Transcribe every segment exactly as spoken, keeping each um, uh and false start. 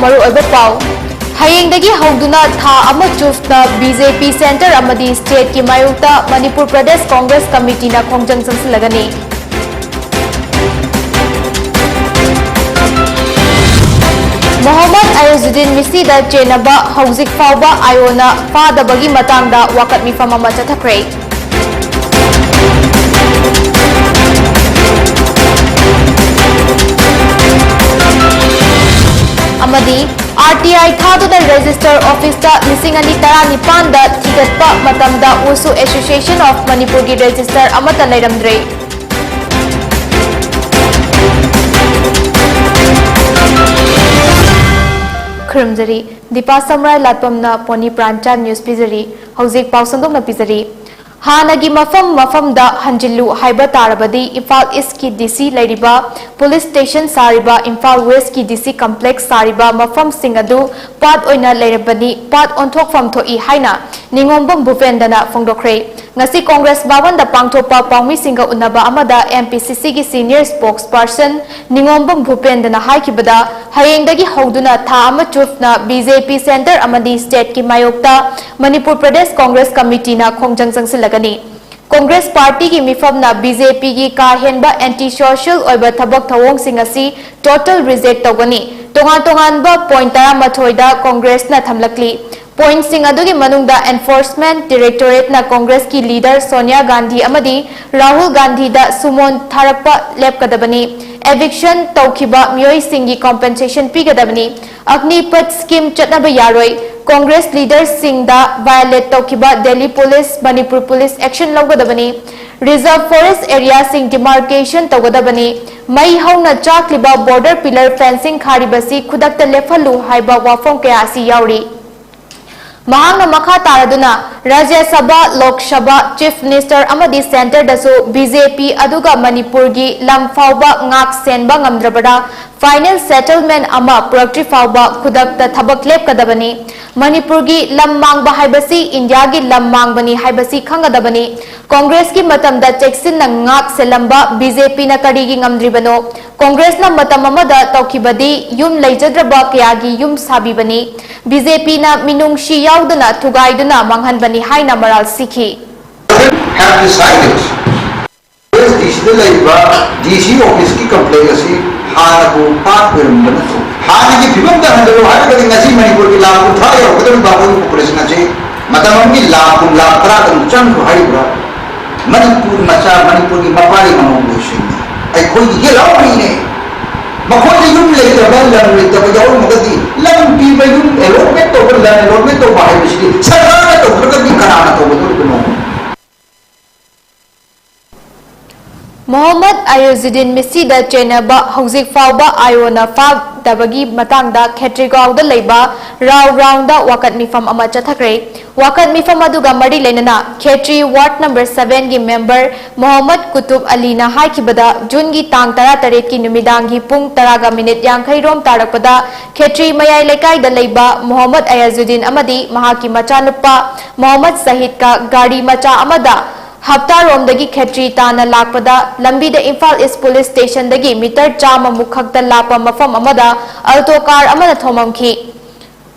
ꯃꯔꯨꯑꯣꯏꯕ ꯄꯥꯎ꯫ ꯍꯌꯦꯡꯗꯒꯤ ꯍꯧꯗꯨꯅ ꯊꯥ ꯑꯃ ꯆꯨꯞꯅ ꯕꯤ ꯖꯦ ꯄꯤ centre ꯑꯃꯗꯤ stateꯀꯤ ꯃꯥꯌꯣꯛꯇ ꯃꯅꯤꯄꯨꯔ ꯄ꯭ꯔꯗꯦꯁ ꯀꯣꯡꯒ꯭ꯔꯦꯁ ꯀꯃꯤꯇꯤꯅ ꯈꯣꯡꯖꯪ ꯆꯪꯁꯤꯜꯂꯒꯅꯤ꯫ ꯃꯣꯍꯝꯃꯗ ꯑꯌꯨꯖꯨꯗꯤꯟ ꯃꯤꯁꯤꯗ ꯆꯦꯟꯅꯕ ꯍꯧꯖꯤꯛ ꯐꯥꯎꯕ ꯑꯥꯏꯑꯣꯅ ꯐꯥꯗꯕꯒꯤ ꯃꯇꯥꯡꯗ ꯋꯥꯀꯠ ꯃꯤꯐꯝ ꯑꯃ ꯆꯠꯊꯈ꯭ꯔꯦ꯫ ꯑꯃꯗꯤ ꯑꯥꯔ ꯇꯤ ꯑꯥꯏ ꯊꯥꯗꯨꯅ ꯔꯦꯖꯤꯁꯇꯔ ꯑꯣꯐꯤꯁꯇ ꯂꯤꯁꯤꯡ ꯑꯅꯤ ꯇꯔꯥꯅꯤꯄꯥꯟꯗ ꯊꯤꯒꯠꯄ ꯃꯇꯝꯗ ꯎꯁꯨ Association of ꯃꯅꯤꯄꯨꯔꯒꯤ ꯔꯦꯖꯤꯁꯇꯔ ꯑꯃꯠꯇ ꯂꯩꯔꯝꯗ꯭ꯔꯦ꯫ ꯈꯨꯔꯨꯝꯖꯔꯤ꯫ ꯗꯤꯄꯥ ꯁꯝꯔꯥꯏ ꯂꯥꯠꯄꯝꯅ ꯄꯣꯅꯤ ꯄ꯭ꯔꯥꯟꯆꯥ news ꯄꯤꯖꯔꯤ꯫ ꯍꯧꯖꯤꯛ ꯄꯥꯎ ꯁꯟꯗꯣꯛꯅ ꯄꯤꯖꯔꯤ꯫ ꯍꯥꯟꯅꯒꯤ ꯃꯐꯝ ꯃꯐꯝꯗ ꯍꯟꯖꯤꯜꯂꯨ ꯍꯥꯏꯕ ꯇꯥꯔꯕꯗꯤ ꯏꯝꯐꯥꯜ Eastꯀꯤ D C ꯂꯩꯔꯤꯕ police station ꯁꯥꯔꯤꯕ, ꯏꯝꯐꯥꯜ Westꯀꯤ D C complex ꯁꯥꯔꯤꯕ ꯃꯐꯝꯁꯤꯡ ꯑꯗꯨ ꯄꯥꯠ ꯑꯣꯏꯅ ꯂꯩꯔꯕꯅꯤ, ꯄꯥꯠ ꯑꯣꯟꯊꯣꯛꯐꯝ ꯊꯣꯛꯏ ꯍꯥꯏꯅ ꯅꯤꯉꯣꯝꯕꯝ ꯚꯨꯄꯦꯟꯗꯅ ꯐꯣꯡꯗꯣꯛꯈ꯭ꯔꯦ꯫ ꯉꯁꯤ ꯀꯣꯡꯒ꯭ꯔꯦꯁ ꯚꯕꯟꯗ ꯄꯥꯡꯊꯣꯛꯄ ꯄꯥꯎꯃꯤꯁꯤꯡꯒ ꯎꯅꯕ ꯑꯃꯗ M P C Cꯒꯤ senior spokesperson ꯅꯤꯉꯣꯝꯕꯝ ꯚꯨꯄꯦꯟꯗꯅ ꯍꯥꯏꯈꯤꯕꯗ, ꯍꯌꯦꯡꯗꯒꯤ ꯍꯧꯗꯨꯅ ꯊꯥ ꯑꯃ ꯆꯨꯞꯅ B J P centre ꯑꯃꯗꯤ stateꯀꯤ ꯃꯥꯌꯣꯛꯇ ꯃꯅꯤꯄꯨꯔ ꯄ꯭ꯔꯗꯦꯁ ꯀꯣꯡꯒ꯭ꯔꯦꯁ ꯀꯃꯤꯇꯤꯅ ꯈꯣꯡꯖꯪ ꯆꯪꯁꯤꯜꯂꯒꯅꯤ꯫ ꯀꯣꯡꯒ꯭ꯔꯦꯁ ꯄꯥꯔꯇꯤꯒꯤ ꯃꯤꯐꯝꯅ B J Pꯒꯤ ꯀꯥ ꯍꯦꯟꯕ anti social ꯑꯣꯏꯕ ꯊꯕꯛ ꯊꯧꯑꯣꯡꯁꯤꯡ ꯑꯁꯤ total reject ꯇꯧꯒꯅꯤ꯫ ꯇꯣꯉꯥꯟ ꯇꯣꯉꯥꯟꯕ point ꯇꯔꯥꯃꯥꯊꯣꯏꯗ ꯀꯣꯡꯒ꯭ꯔꯦꯁꯅ ꯊꯝꯂꯛꯂꯤ꯫ Pointꯁꯤꯡ ꯑꯗꯨꯒꯤ ꯃꯅꯨꯡꯗ Enforcement Directorateꯅ ꯀꯣꯡꯒ꯭ꯔꯦꯁꯀꯤ leader ꯁꯣꯅꯤꯌꯥ ꯒꯥꯟꯙꯤ ꯑꯃꯗꯤ ꯔꯥꯍꯨꯜ ꯒꯥꯟꯙꯤꯗ summon ꯊꯥꯔꯛꯄ ꯂꯦꯞꯀꯗꯕꯅꯤ꯫ Eviction ꯇꯧꯈꯤꯕ ꯃꯤꯑꯣꯏꯁꯤꯡꯒꯤ compensation ꯄꯤꯒꯗꯕꯅꯤ꯫ Agnipath scheme ꯆꯠꯅꯕ ꯌꯥꯔꯣꯏ꯫ ꯀꯣꯡꯒ꯭ꯔꯦꯁ leaderꯁꯤꯡꯗ violate ꯇꯧꯈꯤꯕ Delhi police, Manipur police action ꯂꯧꯒꯗꯕꯅꯤ꯫ Reserve forest areaꯁꯤꯡ demarcation ꯇꯧꯒꯗꯕꯅꯤ꯫ ꯃꯩ ꯍꯧꯅ ꯆꯥꯛꯂꯤꯕ border pillar fencing ꯈꯥꯔꯤꯕꯁꯤ ꯈꯨꯗꯛꯇ ꯂꯦꯞꯍꯜꯂꯨ ꯍꯥꯏꯕ ꯋꯥꯐꯝ ꯀꯌꯥ ꯑꯁꯤ ꯌꯥꯎꯔꯤ꯫ ꯃꯍꯥꯛꯅ ꯃꯈꯥ ꯇꯥꯔꯗꯨꯅ ꯔꯥꯖ꯭ꯌ ꯁꯚꯥ, ꯂꯣꯛ ꯁꯚꯥ, Chief Minister ꯑꯃꯗꯤ centreꯗꯁꯨ B J P ꯑꯗꯨꯒ ꯃꯅꯤꯄꯨꯔꯒꯤ ꯂꯝ ꯐꯥꯎꯕ ꯉꯥꯛ ꯁꯦꯟꯕ ꯉꯝꯗ꯭ꯔꯕꯔꯥ, Final settlement ꯑꯃ ꯄꯨꯔꯛꯇ꯭ꯔꯤ ꯐꯥꯎꯕ ꯈꯨꯗꯛꯇ ꯊꯕꯛ ꯂꯦꯞꯀꯗꯕꯅꯤ꯫ ꯃꯅꯤꯄꯨꯔꯒꯤ ꯂꯝ ꯃꯥꯡꯕ ꯍꯥꯏꯕꯁꯤ ꯏꯟꯗꯤꯌꯥꯒꯤ ꯂꯝ ꯃꯥꯡꯕꯅꯤ ꯍꯥꯏꯕꯁꯤ ꯈꯪꯒꯗꯕꯅꯤ꯫ ꯀꯣꯡꯒ꯭ꯔꯦꯁꯀꯤ ꯃꯇꯝꯗ ꯆꯦꯛꯁꯤꯟꯅ ꯉꯥꯛ ꯁꯦꯜꯂꯝꯕ ꯕꯤ ꯖꯦ ꯄꯤꯅ ꯀꯔꯤꯒꯤ ꯉꯝꯗ꯭ꯔꯤꯕꯅꯣ? ꯀꯣꯡꯒ꯭ꯔꯦꯁꯅ ꯃꯇꯝ ꯑꯃꯗ ꯇꯧꯈꯤꯕꯗꯤ ꯌꯨꯝ ꯂꯩꯖꯗ꯭ꯔꯕ ꯀꯌꯥꯒꯤ ꯌꯨꯝ ꯁꯥꯕꯤꯕꯅꯤ꯫ ꯕꯤ ꯖꯦ ꯄꯤꯅ ꯃꯤꯅꯨꯡꯁꯤ ꯌꯥꯎꯗꯅ ꯊꯨꯒꯥꯏꯗꯨꯅ ꯃꯥꯡꯍꯟꯕꯅꯤ ꯍꯥꯏꯅ ꯃꯔꯥꯜ ꯁꯤꯈꯤ꯫ Have decided ꯗꯤ ꯁꯤꯗ ꯂꯩꯔꯤꯕ ꯗꯤ ꯁꯤ ꯑꯣꯐꯤꯁꯀꯤ ꯀꯝꯄ꯭ꯂꯦꯛꯁ ꯑꯁꯤ ꯍꯥꯟꯅꯕꯨ ꯄꯥꯠ ꯑꯣꯏꯔꯝꯕ ꯅꯠꯇ꯭ꯔꯣ? ꯍꯥꯟꯅꯒꯤ ꯐꯤꯕꯝꯗ ꯍꯟꯖꯤꯜꯂꯨ ꯍꯥꯏꯔꯒꯗꯤ ꯉꯁꯤ ꯃꯅꯤꯄꯨꯔꯒꯤ ꯂꯥꯈ ꯀꯨꯟꯊ꯭ꯔꯥ ꯌꯧꯔꯛꯀꯗꯧꯔꯤꯕ ꯑꯩꯈꯣꯏꯒꯤ ꯄꯣꯄꯨꯂꯦꯁꯟ ꯑꯁꯤ ꯃꯇꯝ ꯑꯃꯒꯤ ꯂꯥꯈ ꯀꯨꯟ, ꯂꯥꯈ ꯇꯔꯥ ꯇꯔꯨꯛ ꯆꯪꯈ꯭ꯔꯣ ꯍꯥꯏꯔꯤꯕ꯭ꯔꯥ? ꯃꯅꯤꯄꯨꯔ ꯃꯆꯥ, ꯃꯅꯤꯄꯨꯔꯒꯤ ꯃꯄꯥꯔꯤ ꯃꯃꯧ ꯂꯣꯏꯁꯤꯡꯅ ꯑꯩꯈꯣꯏꯒꯤ ꯌꯦꯜꯍꯧꯔꯤꯅꯦ꯫ ꯃꯈꯣꯏꯗ ꯌꯨꯝ ꯂꯩꯇꯕ, ꯂꯝ ꯂꯩꯇꯕ ꯌꯥꯎꯔꯝꯃꯒꯗꯤ ꯂꯝ ꯄꯤꯕ, ꯌꯨꯝ ꯑꯦꯂꯣꯠꯃꯦꯟ ꯇꯧꯕ, ꯂꯝ ꯑꯦꯂꯣꯠꯃꯦꯟ ꯇꯧꯕ ꯍꯥꯏꯕꯁꯤꯗꯤ ꯁꯔꯀꯥꯔꯅ ꯇꯧꯗ꯭ꯔꯒꯗꯤ ꯀꯅꯥꯅ ꯇꯧꯒꯗꯧꯔꯤꯕꯅꯣ? ꯃꯣꯍꯝꯃꯗ ꯑꯌꯥꯖꯨꯗꯤꯟ ꯃꯤꯁꯤꯗ ꯆꯦꯟꯅꯕ ꯍꯧꯖꯤꯛ ꯐꯥꯎꯕ ꯑꯥꯏ ꯑꯣꯅ ꯐꯥꯗꯕꯒꯤ ꯃꯇꯥꯡꯗ ꯈꯦꯇ꯭ꯔꯤꯒꯥꯎꯗ ꯂꯩꯕ ꯔꯥꯎ ꯒ꯭ꯔꯥꯎꯟꯗ ꯋꯥꯀꯠ ꯃꯤꯐꯝ ꯑꯃ ꯆꯠꯊꯈ꯭ꯔꯦ꯫ ꯋꯥꯀꯠ ꯃꯤꯐꯝ ꯑꯗꯨꯒ ꯃꯔꯤ ꯂꯩꯅꯅ ꯈꯦꯇ꯭ꯔꯤ ꯋꯥꯔꯗ ꯅꯝꯕꯔ ꯁꯚꯦꯟꯒꯤ ꯃꯦꯝꯕꯔ ꯃꯣꯍꯝꯃꯗ ꯀꯨꯇꯨꯕ ꯑꯂꯤꯅ ꯍꯥꯏꯈꯤꯕꯗ, ꯖꯨꯟꯒꯤ ꯇꯥꯡ ꯇꯔꯥꯇꯔꯦꯠꯀꯤ ꯅꯨꯃꯤꯗꯥꯡꯒꯤ ꯄꯨꯡ ꯇꯔꯥꯒ ꯃꯤꯅꯤꯠ ꯌꯥꯡꯈꯩ ꯔꯣꯝ ꯇꯥꯔꯛꯄꯗ ꯈꯦꯇ꯭ꯔꯤ ꯃꯌꯥꯏ ꯂꯩꯀꯥꯏꯗ ꯂꯩꯕ ꯃꯣꯍꯝꯃꯗ ꯑꯌꯥꯖꯨꯗꯤꯟ ꯑꯃꯗꯤ ꯃꯍꯥꯛꯀꯤ ꯃꯆꯥꯅꯨꯄꯥ ꯃꯣꯍꯝꯃꯗ ꯁꯍꯤꯗꯀ ꯒꯥꯔꯤ ꯃꯆꯥ ꯑꯃꯗ ꯍꯞꯇꯥꯔꯣꯝꯗꯒꯤ ꯈꯦꯇ꯭ꯔꯤ ꯇꯥꯟꯅ ꯂꯥꯛꯄꯗ ꯂꯝꯕꯤꯗ ꯏꯝꯐꯥꯜ ꯏꯁ ꯄꯨꯂꯤꯁ ꯁ꯭ꯇꯦꯁꯟꯗꯒꯤ ꯃꯤꯇꯔ ꯆꯥꯝꯃ ꯃꯨꯛ ꯈꯛꯇ ꯂꯥꯞꯄ ꯃꯐꯝ ꯑꯃꯗ ꯑꯜꯇꯣ ꯀꯥꯔ ꯑꯃꯅ ꯊꯣꯝꯃꯝꯈꯤ꯫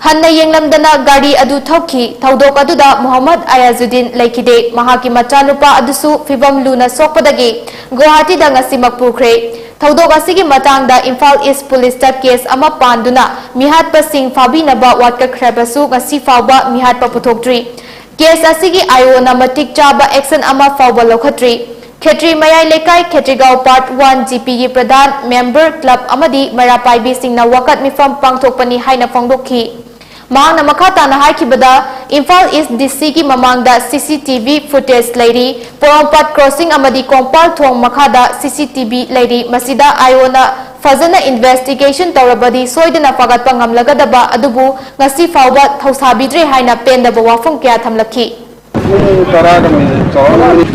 ꯍꯟꯅ ꯌꯦꯡꯂꯝꯗꯅ ꯒꯥꯔꯤ ꯑꯗꯨ ꯊꯧꯈꯤ꯫ ꯊꯧꯗꯣꯛ ꯑꯗꯨꯗ ꯃꯣꯍꯝꯃꯗ ꯑꯌꯥꯖꯨꯗꯤꯟ ꯂꯩꯈꯤꯗꯦ꯫ ꯃꯍꯥꯛꯀꯤ ꯃꯆꯥꯅꯨꯄꯥ ꯑꯗꯨꯁꯨ ꯐꯤꯚꯝ ꯂꯨꯅ ꯁꯣꯛꯄꯗꯒꯤ ꯒꯨꯋꯥꯍꯥꯇꯤꯗ ꯉꯁꯤꯃꯛ ꯄꯨꯈ꯭ꯔꯦ꯫ ꯊꯧꯗꯣꯛ ꯑꯁꯤꯒꯤ ꯃꯇꯥꯡꯗ ꯏꯝꯐꯥꯜ ꯏꯁ ꯄꯨꯂꯤꯁꯇ ꯀꯦꯁ ꯑꯃ ꯄꯥꯟꯗꯨꯅ ꯃꯤꯍꯥꯠꯄꯁꯤꯡ ꯐꯥꯕꯤꯅꯕ ꯋꯥꯀꯠꯈ꯭ꯔꯕꯁꯨ ꯉꯁꯤ ꯐꯥꯎꯕ ꯃꯤꯍꯥꯠꯄ ꯄꯨꯊꯣꯛꯇ꯭ꯔꯤ꯫ ꯀꯦꯁ ꯑꯁꯤꯒꯤ ꯑꯥꯏ ꯑꯣꯅ ꯃꯇꯤꯛ ꯆꯥꯕ ꯑꯦꯛꯁꯟ ꯑꯃ ꯐꯥꯎꯕ ꯂꯧꯈꯠꯇ꯭ꯔꯤ꯫ ꯈꯦꯇ꯭ꯔꯤ ꯃꯌꯥꯏ ꯂꯩꯀꯥꯏ ꯈꯦꯇ꯭ꯔꯤꯒꯥꯎ ꯄꯥꯔꯠ ꯋꯥꯟ ꯖꯤ ꯄꯤꯒꯤ ꯄ꯭ꯔꯙꯥꯟ, ꯃꯦꯝꯕꯔ, ꯀ꯭ꯂꯕ ꯑꯃꯗꯤ ꯃꯩꯔꯥ ꯄꯥꯏꯕꯤꯁꯤꯡꯅ ꯋꯥꯀꯠ ꯃꯤꯐꯝ ꯄꯥꯡꯊꯣꯛꯄꯅꯤ ꯍꯥꯏꯅ ꯐꯣꯡꯗꯣꯛꯈꯤ꯫ ꯃꯍꯥꯛꯅ ꯃꯈꯥ ꯇꯥꯅ ꯍꯥꯏꯈꯤꯕꯗ, ꯏꯝꯐꯥꯜ ꯏꯁ ꯗꯤ ꯁꯤꯒꯤ ꯃꯃꯥꯡꯗ ꯁꯤ ꯁꯤ ꯇꯤ ꯚꯤ ꯐꯨꯇꯦꯖ ꯂꯩꯔꯤ, ꯄꯣꯔꯣꯝꯄꯥꯠ ꯀ꯭ꯔꯣꯁꯤꯡ ꯑꯃꯗꯤ ꯀꯣꯡꯄꯥꯜ ꯊꯣꯡ ꯃꯈꯥꯗ ꯁꯤ ꯁꯤ ꯇꯤ ꯚꯤ ꯂꯩꯔꯤ, ꯃꯁꯤꯗ ꯑꯥꯏ ꯑꯣꯅ ꯐꯖꯅ ꯏꯟꯚꯦꯁꯇꯤꯒꯦꯁꯟ ꯇꯧꯔꯕꯗꯤ ꯁꯣꯏꯗꯅ ꯐꯒꯠꯄ ꯉꯝꯂꯒꯗꯕ ꯑꯗꯨꯕꯨ ꯉꯁꯤ ꯐꯥꯎꯕ ꯊꯧꯁꯥꯕꯤꯗ꯭ꯔꯦ ꯍꯥꯏꯅ ꯄꯦꯟꯗꯕ ꯋꯥꯐꯝ ꯀꯌꯥ ꯊꯝꯂꯛꯈꯤ꯫ ꯄꯨꯡ ꯇꯔꯥꯒ ꯃꯤꯅꯤꯠ ꯆꯥꯎꯔꯝꯒꯅꯤ꯫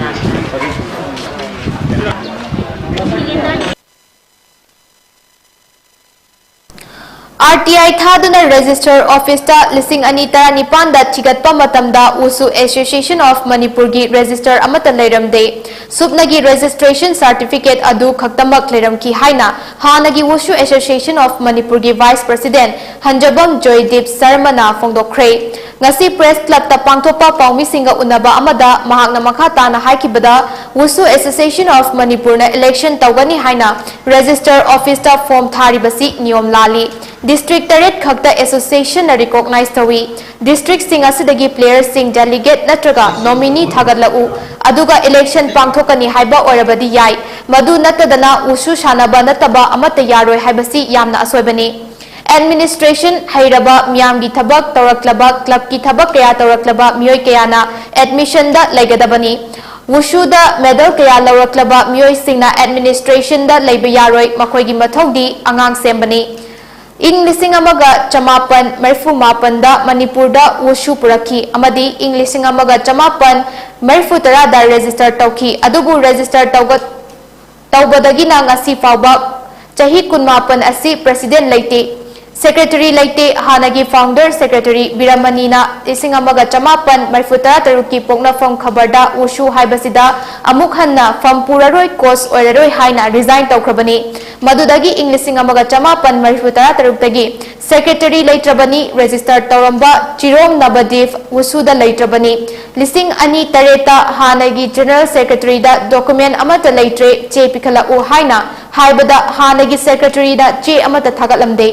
RTI ꯊꯥꯗꯨꯅ register officeꯇ ꯂꯤꯁꯤꯡ ꯑꯅꯤ ꯇꯔꯥꯅꯤꯄꯥꯟꯗ ꯊꯤꯒꯠꯄ ꯃꯇꯝꯗ Wushu Association of Manipurꯒꯤ register ꯑꯃꯠꯇ ꯂꯩꯔꯝꯗꯦ꯫ ꯁꯨꯞꯅꯒꯤ registration certificate ꯑꯗꯨ ꯈꯛꯇꯃꯛ ꯂꯩꯔꯝꯈꯤ ꯍꯥꯏꯅ ꯍꯥꯟꯅꯒꯤ Wushu Association of Manipurꯒꯤ vice president ꯍꯟꯖꯕꯝ ꯖꯣꯏꯗꯤꯞ ꯁꯔꯃꯅ ꯐꯣꯡꯗꯣꯛꯈ꯭ꯔꯦ꯫ ꯉꯁꯤ press clubꯇ ꯄꯥꯡꯊꯣꯛꯄ ꯄꯥꯎꯃꯤꯁꯤꯡꯒ ꯎꯅꯕ ꯑꯃꯗ ꯃꯍꯥꯛꯅ ꯃꯈꯥ ꯇꯥꯅ ꯍꯥꯏꯈꯤꯕꯗ, Wushu Association of Manipurꯅ election ꯇꯧꯒꯅꯤ ꯍꯥꯏꯅ register officeꯇ form ꯊꯥꯔꯤꯕꯁꯤ ꯅꯤꯌꯣꯝ ꯂꯥꯜꯂꯤ꯫ District ꯇꯔꯦꯠ ꯈꯛꯇ associationꯅ recognize ꯇꯧꯏ꯫ Districtꯁꯤꯡ ꯑꯁꯤꯗꯒꯤ playerꯁꯤꯡ delegate ꯅꯠꯇ꯭ꯔꯒ nominee ꯊꯥꯒꯠꯂꯛꯎ, ꯑꯗꯨꯒ election ꯄꯥꯡꯊꯣꯛꯀꯅꯤ ꯍꯥꯏꯕ ꯑꯣꯏꯔꯕꯗꯤ ꯌꯥꯏ꯫ ꯃꯗꯨ ꯅꯠꯇꯗꯅ Wushu ꯁꯥꯟꯅꯕ ꯅꯠꯇꯕ ꯑꯃꯠꯇ ꯌꯥꯔꯣꯏ ꯍꯥꯏꯕꯁꯤ ꯌꯥꯝꯅ ꯑꯁꯣꯏꯕꯅꯤ꯫ Administration ꯍꯩꯔꯕ, ꯃꯤꯌꯥꯝꯒꯤ ꯊꯕꯛ ꯇꯧꯔꯛꯂꯕ, clubꯀꯤ ꯊꯕꯛ ꯀꯌꯥ ꯇꯧꯔꯛꯂꯕ ꯃꯤꯑꯣꯏ ꯀꯌꯥꯅ admissionꯗ ꯂꯩꯒꯗꯕꯅꯤ꯫ Wushuꯗ medal ꯀꯌꯥ ꯂꯧꯔꯛꯂꯕ ꯃꯤꯑꯣꯏꯁꯤꯡꯅ administrationꯗ ꯂꯩꯕ ꯌꯥꯔꯣꯏ, ꯃꯈꯣꯏꯒꯤ ꯃꯊꯧꯗꯤ ꯑꯉꯥꯡ ꯁꯦꯝꯕꯅꯤ꯫ ꯏꯪ ꯂꯤꯁꯤꯡ ꯑꯃꯒ ꯆꯃꯥꯄꯟ ꯃꯔꯤꯐꯨ ꯃꯥꯄꯟꯗ ꯃꯅꯤꯄꯨꯔꯗ Wushu ꯄꯨꯔꯛꯈꯤ ꯑꯃꯗꯤ ꯏꯪ ꯂꯤꯁꯤꯡ ꯑꯃꯒ ꯆꯃꯥꯄꯟ ꯃꯔꯤꯐꯨ ꯇꯔꯥꯗ register ꯇꯧꯈꯤ, ꯑꯗꯨꯕꯨ register ꯇꯧꯒ-, ꯇꯧꯕꯗꯒꯤꯅ ꯉꯁꯤ ꯐꯥꯎꯕ ꯆꯍꯤ ꯀꯨꯟꯃꯥꯄꯟ ꯑꯁꯤ president ꯂꯩꯇꯦ, secretary ꯂꯩꯇꯦ꯫ ꯍꯥꯟꯅꯒꯤ founder secretary ꯕꯤꯔꯃꯅꯤꯅ ꯂꯤꯁꯤꯡ ꯑꯃꯒ ꯆꯃꯥꯄꯟ ꯃꯔꯤꯐꯨ ꯇꯔꯥ ꯇꯔꯨꯛꯀꯤ ꯄꯣꯛꯅꯐꯝ ꯈꯕꯔꯗ Wushu ꯍꯥꯏꯕꯁꯤꯗ ꯑꯃꯨꯛ ꯍꯟꯅ ꯐꯝ ꯄꯨꯔꯔꯣꯏ, coach ꯑꯣꯏꯔꯔꯣꯏ ꯍꯥꯏꯅ resign ꯇꯧꯈ꯭ꯔꯕꯅꯤ꯫ ꯃꯗꯨꯗꯒꯤ ꯏꯪ ꯂꯤꯁꯤꯡ ꯑꯃꯒ ꯆꯃꯥꯄꯟ ꯃꯔꯤꯐꯨ ꯇꯔꯥ ꯇꯔꯨꯛꯇꯒꯤ secretary ꯂꯩꯇ꯭ꯔꯕꯅꯤ, register ꯇꯧꯔꯝꯕ ꯆꯤꯔꯣꯝ ꯅꯕꯗꯤꯞ Wushuꯗ ꯂꯩꯇ꯭ꯔꯕꯅꯤ꯫ ꯂꯤꯁꯤꯡ ꯑꯅꯤ ꯇꯔꯦꯠꯇ ꯍꯥꯟꯅꯒꯤ general secretaryꯗ document ꯑꯃꯠꯇ ꯂꯩꯇ꯭ꯔꯦ, ꯆꯦ ꯄꯤꯈꯠꯂꯛꯎ ꯍꯥꯏꯅ ꯍꯥꯏꯕꯗ ꯍꯥꯟꯅꯒꯤ secretaryꯅ ꯆꯦ ꯑꯃꯠꯇ ꯊꯥꯒꯠꯂꯝꯗꯦ꯫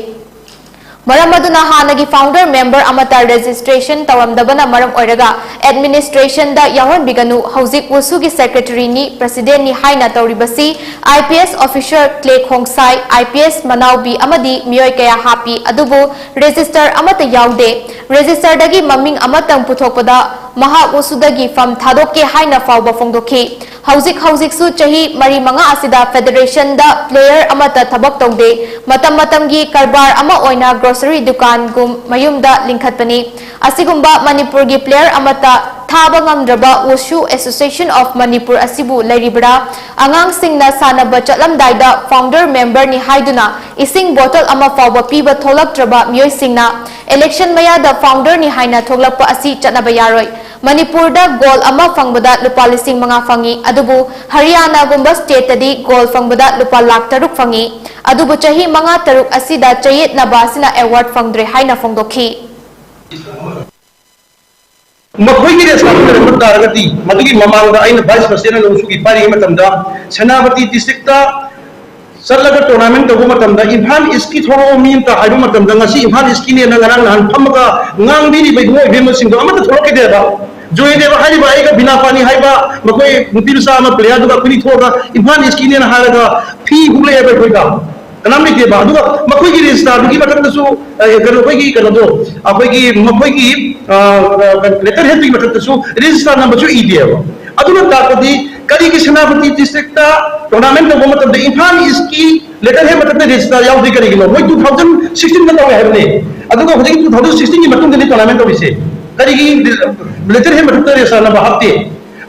ꯃꯔꯝ ꯑꯗꯨꯅ ꯍꯥꯟꯅꯒꯤ founder member ꯑꯃꯠꯇ registration ꯇꯧꯔꯝꯗꯕꯅ ꯃꯔꯝ ꯑꯣꯏꯔꯒ administrationꯗ ꯌꯥꯎꯍꯟꯕꯤꯒꯅꯨ꯫ ꯍꯧꯖꯤꯛ Wushuꯒꯤ secretaryꯅꯤ, presidentꯅꯤ ꯍꯥꯏꯅ ꯇꯧꯔꯤꯕꯁꯤ IPS officer ꯀ꯭ꯂꯦ ꯈꯣꯡꯁꯥꯏ, IPS ꯃꯅꯥꯎꯕꯤ ꯑꯃꯗꯤ ꯃꯤꯑꯣꯏ ꯀꯌꯥ ꯍꯥꯞꯄꯤ, ꯑꯗꯨꯕꯨ register ꯑꯃꯠꯇ ꯌꯥꯎꯗꯦ꯫ Registerꯗꯒꯤ ꯃꯃꯤꯡ ꯑꯃꯇꯪ ꯄꯨꯊꯣꯛꯄꯗ ꯃꯍꯥꯛ Wushuꯗꯒꯤ ꯐꯝ ꯊꯥꯗꯣꯛꯀꯦ ꯍꯥꯏꯅ ꯐꯥꯎꯕ ꯐꯣꯡꯗꯣꯛꯈꯤ꯫ ꯍꯧꯖꯤꯛ ꯍꯧꯖꯤꯛꯁꯨ ꯆꯍꯤ ꯃꯔꯤ ꯃꯉꯥ ꯑꯁꯤꯗ federationꯗ player ꯑꯃꯠꯇ ꯊꯕꯛ ꯇꯧꯗꯦ꯫ ꯃꯇꯝ ꯃꯇꯝꯒꯤ ꯀꯔꯕꯥꯔ ꯑꯃ ꯑꯣꯏꯅ grocery ꯗꯨꯀꯥꯟꯒꯨꯝ ꯃꯌꯨꯝꯗ ꯂꯤꯡꯈꯠꯄꯅꯤ꯫ ꯑꯁꯤꯒꯨꯝꯕ ꯃꯅꯤꯄꯨꯔꯒꯤ player ꯑꯃꯠꯇ ꯊꯥꯕ ꯉꯝꯗ꯭ꯔꯕ Wushu Association of Manipur ꯑꯁꯤꯕꯨ ꯂꯩꯔꯤꯕ꯭ꯔꯥ? ꯑꯉꯥꯡꯁꯤꯡꯅ ꯁꯥꯟꯅꯕ ꯆꯠꯂꯝꯗꯥꯏꯗ founder memberꯅꯤ ꯍꯥꯏꯗꯨꯅ ꯏꯁꯤꯡ bottle ꯑꯃ ꯐꯥꯎꯕ ꯄꯤꯕ ꯊꯣꯛꯂꯛꯇ꯭ꯔꯕ ꯃꯤꯑꯣꯏꯁꯤꯡꯅ election ꯃꯌꯥꯗ founderꯅꯤ ꯍꯥꯏꯅ ꯊꯣꯛꯂꯛꯄ ꯑꯁꯤ ꯆꯠꯅꯕ ꯌꯥꯔꯣꯏ꯫ ꯃꯅꯤꯄꯨꯔꯗ goal ꯑꯃ ꯐꯪꯕꯗ ꯂꯨꯄꯥ ꯂꯤꯁꯤꯡ ꯃꯉꯥ ꯐꯪꯏ, ꯑꯗꯨꯕꯨ ꯍꯔꯤꯌꯥꯅꯥꯒꯨꯝꯕ stateꯇꯗꯤ goal ꯐꯪꯕꯗ ꯂꯨꯄꯥ ꯂꯥꯈ ꯇꯔꯨꯛ ꯐꯪꯏ꯫ ꯑꯗꯨꯕꯨ ꯆꯍꯤ ꯃꯉꯥ ꯇꯔꯨꯛ ꯑꯁꯤꯗ ꯆꯌꯦꯠꯅꯕ ꯑꯁꯤꯅ award ꯐꯪꯗ꯭ꯔꯦ ꯍꯥꯏꯅ ꯐꯣꯡꯗꯣꯛꯈꯤ꯫ ꯃꯈꯣꯏꯒꯤ ꯔꯦꯁꯄꯣꯟꯁꯤꯕꯤꯂꯤꯇꯤ ꯂꯩꯔꯝꯕ ꯇꯥꯔꯒꯗꯤ, ꯃꯗꯨꯒꯤ ꯃꯃꯥꯡꯗ ꯑꯩꯅ ꯚꯥꯏꯁ ꯄ꯭ꯔꯁꯤꯗꯦꯟ ꯑꯣꯏꯅ ꯎꯁꯨꯒꯤ ꯄꯥꯏꯔꯤꯉꯩ ꯃꯇꯝꯗ, ꯁꯦꯅꯥꯄꯇꯤ ꯗꯤꯁꯇ꯭ꯔꯤꯛꯇ ꯆꯠꯂꯒ ꯇꯣꯔꯅꯥꯃꯦꯟ ꯇꯧꯕ ꯃꯇꯝꯗ, ꯏꯝꯐꯥꯜ ꯏꯁꯀꯤ ꯊꯣꯛꯂꯛꯑꯣ ꯃꯤ ꯑꯝꯇ ꯍꯥꯏꯕ ꯃꯇꯝꯗ, ꯉꯁꯤ ꯏꯝꯐꯥꯜ ꯏꯁꯀꯤꯅꯦꯅ ꯉꯔꯥꯡ ꯅꯍꯥꯟ ꯐꯝꯃꯒ ꯉꯥꯡꯕꯤꯔꯤꯕ ꯏꯕꯨꯡꯉꯣ ꯏꯕꯦꯝꯃꯁꯤꯡꯗꯣ ꯑꯃꯠꯇ ꯊꯣꯛꯂꯛꯈꯤꯗꯦꯕ꯫ ꯖꯣꯏꯗꯦꯕ ꯍꯥꯏꯔꯤꯕ ꯑꯩꯒ ꯕꯤꯅꯥ ꯄꯥꯅꯤ ꯍꯥꯏꯕ ꯃꯈꯣꯏ ꯅꯨꯄꯤ ꯃꯆꯥ ꯑꯃ ꯄ꯭ꯂꯦꯌꯔꯗꯨꯒ ꯑꯩꯈꯣꯏꯅꯤ ꯊꯣꯛꯑꯒ ꯏꯝꯐꯥꯜ ꯏꯁꯀꯤꯅꯦꯅ ꯍꯥꯏꯔꯒ ꯐꯤ ꯍꯨꯛꯂꯛꯑꯦꯕ ꯑꯩꯈꯣꯏꯗ꯫ ꯀꯅꯥꯝ ꯂꯩꯇꯦꯕ꯫ ꯑꯗꯨꯒ ꯃꯈꯣꯏꯒꯤ ꯔꯦꯖꯤꯁꯇꯥꯔꯗꯨꯒꯤ ꯃꯊꯛꯇꯁꯨ, ꯑ, ꯀꯩꯅꯣ, ꯑꯩꯈꯣꯏꯒꯤ ꯀꯩꯅꯣꯗꯣ, ꯑꯩꯈꯣꯏꯒꯤ ꯃꯈꯣꯏꯒꯤ, ꯑ, ꯂꯦꯇꯔ ꯍꯦꯗꯇꯨꯒꯤ ꯃꯊꯛꯇꯁꯨ ꯔꯦꯖꯤꯁꯇꯥꯔ ꯅꯝꯕꯔꯁꯨ ꯏꯗꯦꯕ꯫ ꯑꯗꯨꯅ ꯇꯥꯛꯄꯗꯤ ꯀꯔꯤꯒꯤ ꯁꯦꯅꯥꯄꯇꯤ ꯗꯤꯁꯇ꯭ꯔꯤꯛꯇ ꯇꯣꯔꯅꯥꯃꯦꯟ ꯇꯧꯕ ꯃꯇꯝꯗ ꯏꯝꯐꯥꯜ ꯏꯁꯀꯤ ꯂꯦꯇꯔ ꯍꯦꯗ ꯃꯊꯛꯇ ꯔꯦꯖꯤꯁꯇꯥꯔ ꯌꯥꯎꯗꯦ ꯀꯔꯤꯒꯤꯅꯣ? ꯃꯣꯏ two thousand sixteen ꯇꯧꯋꯦ ꯍꯥꯏꯕꯅꯦ꯫ ꯑꯗꯨꯒ ꯍꯧꯖꯤꯛ two thousand sixteen ꯒꯤ ꯃꯇꯨꯡꯗꯅꯤ ꯇꯣꯔꯅꯥꯃꯦꯟ ꯇꯧꯔꯤꯁꯦ꯫ ꯀꯔꯤꯒꯤ ꯂꯦꯇꯔ ꯍꯦꯗ ꯃꯊꯛꯇ ꯔꯦꯖꯤꯁꯇꯥꯔ ꯅꯝꯕꯔ ꯍꯥꯞꯇꯦ?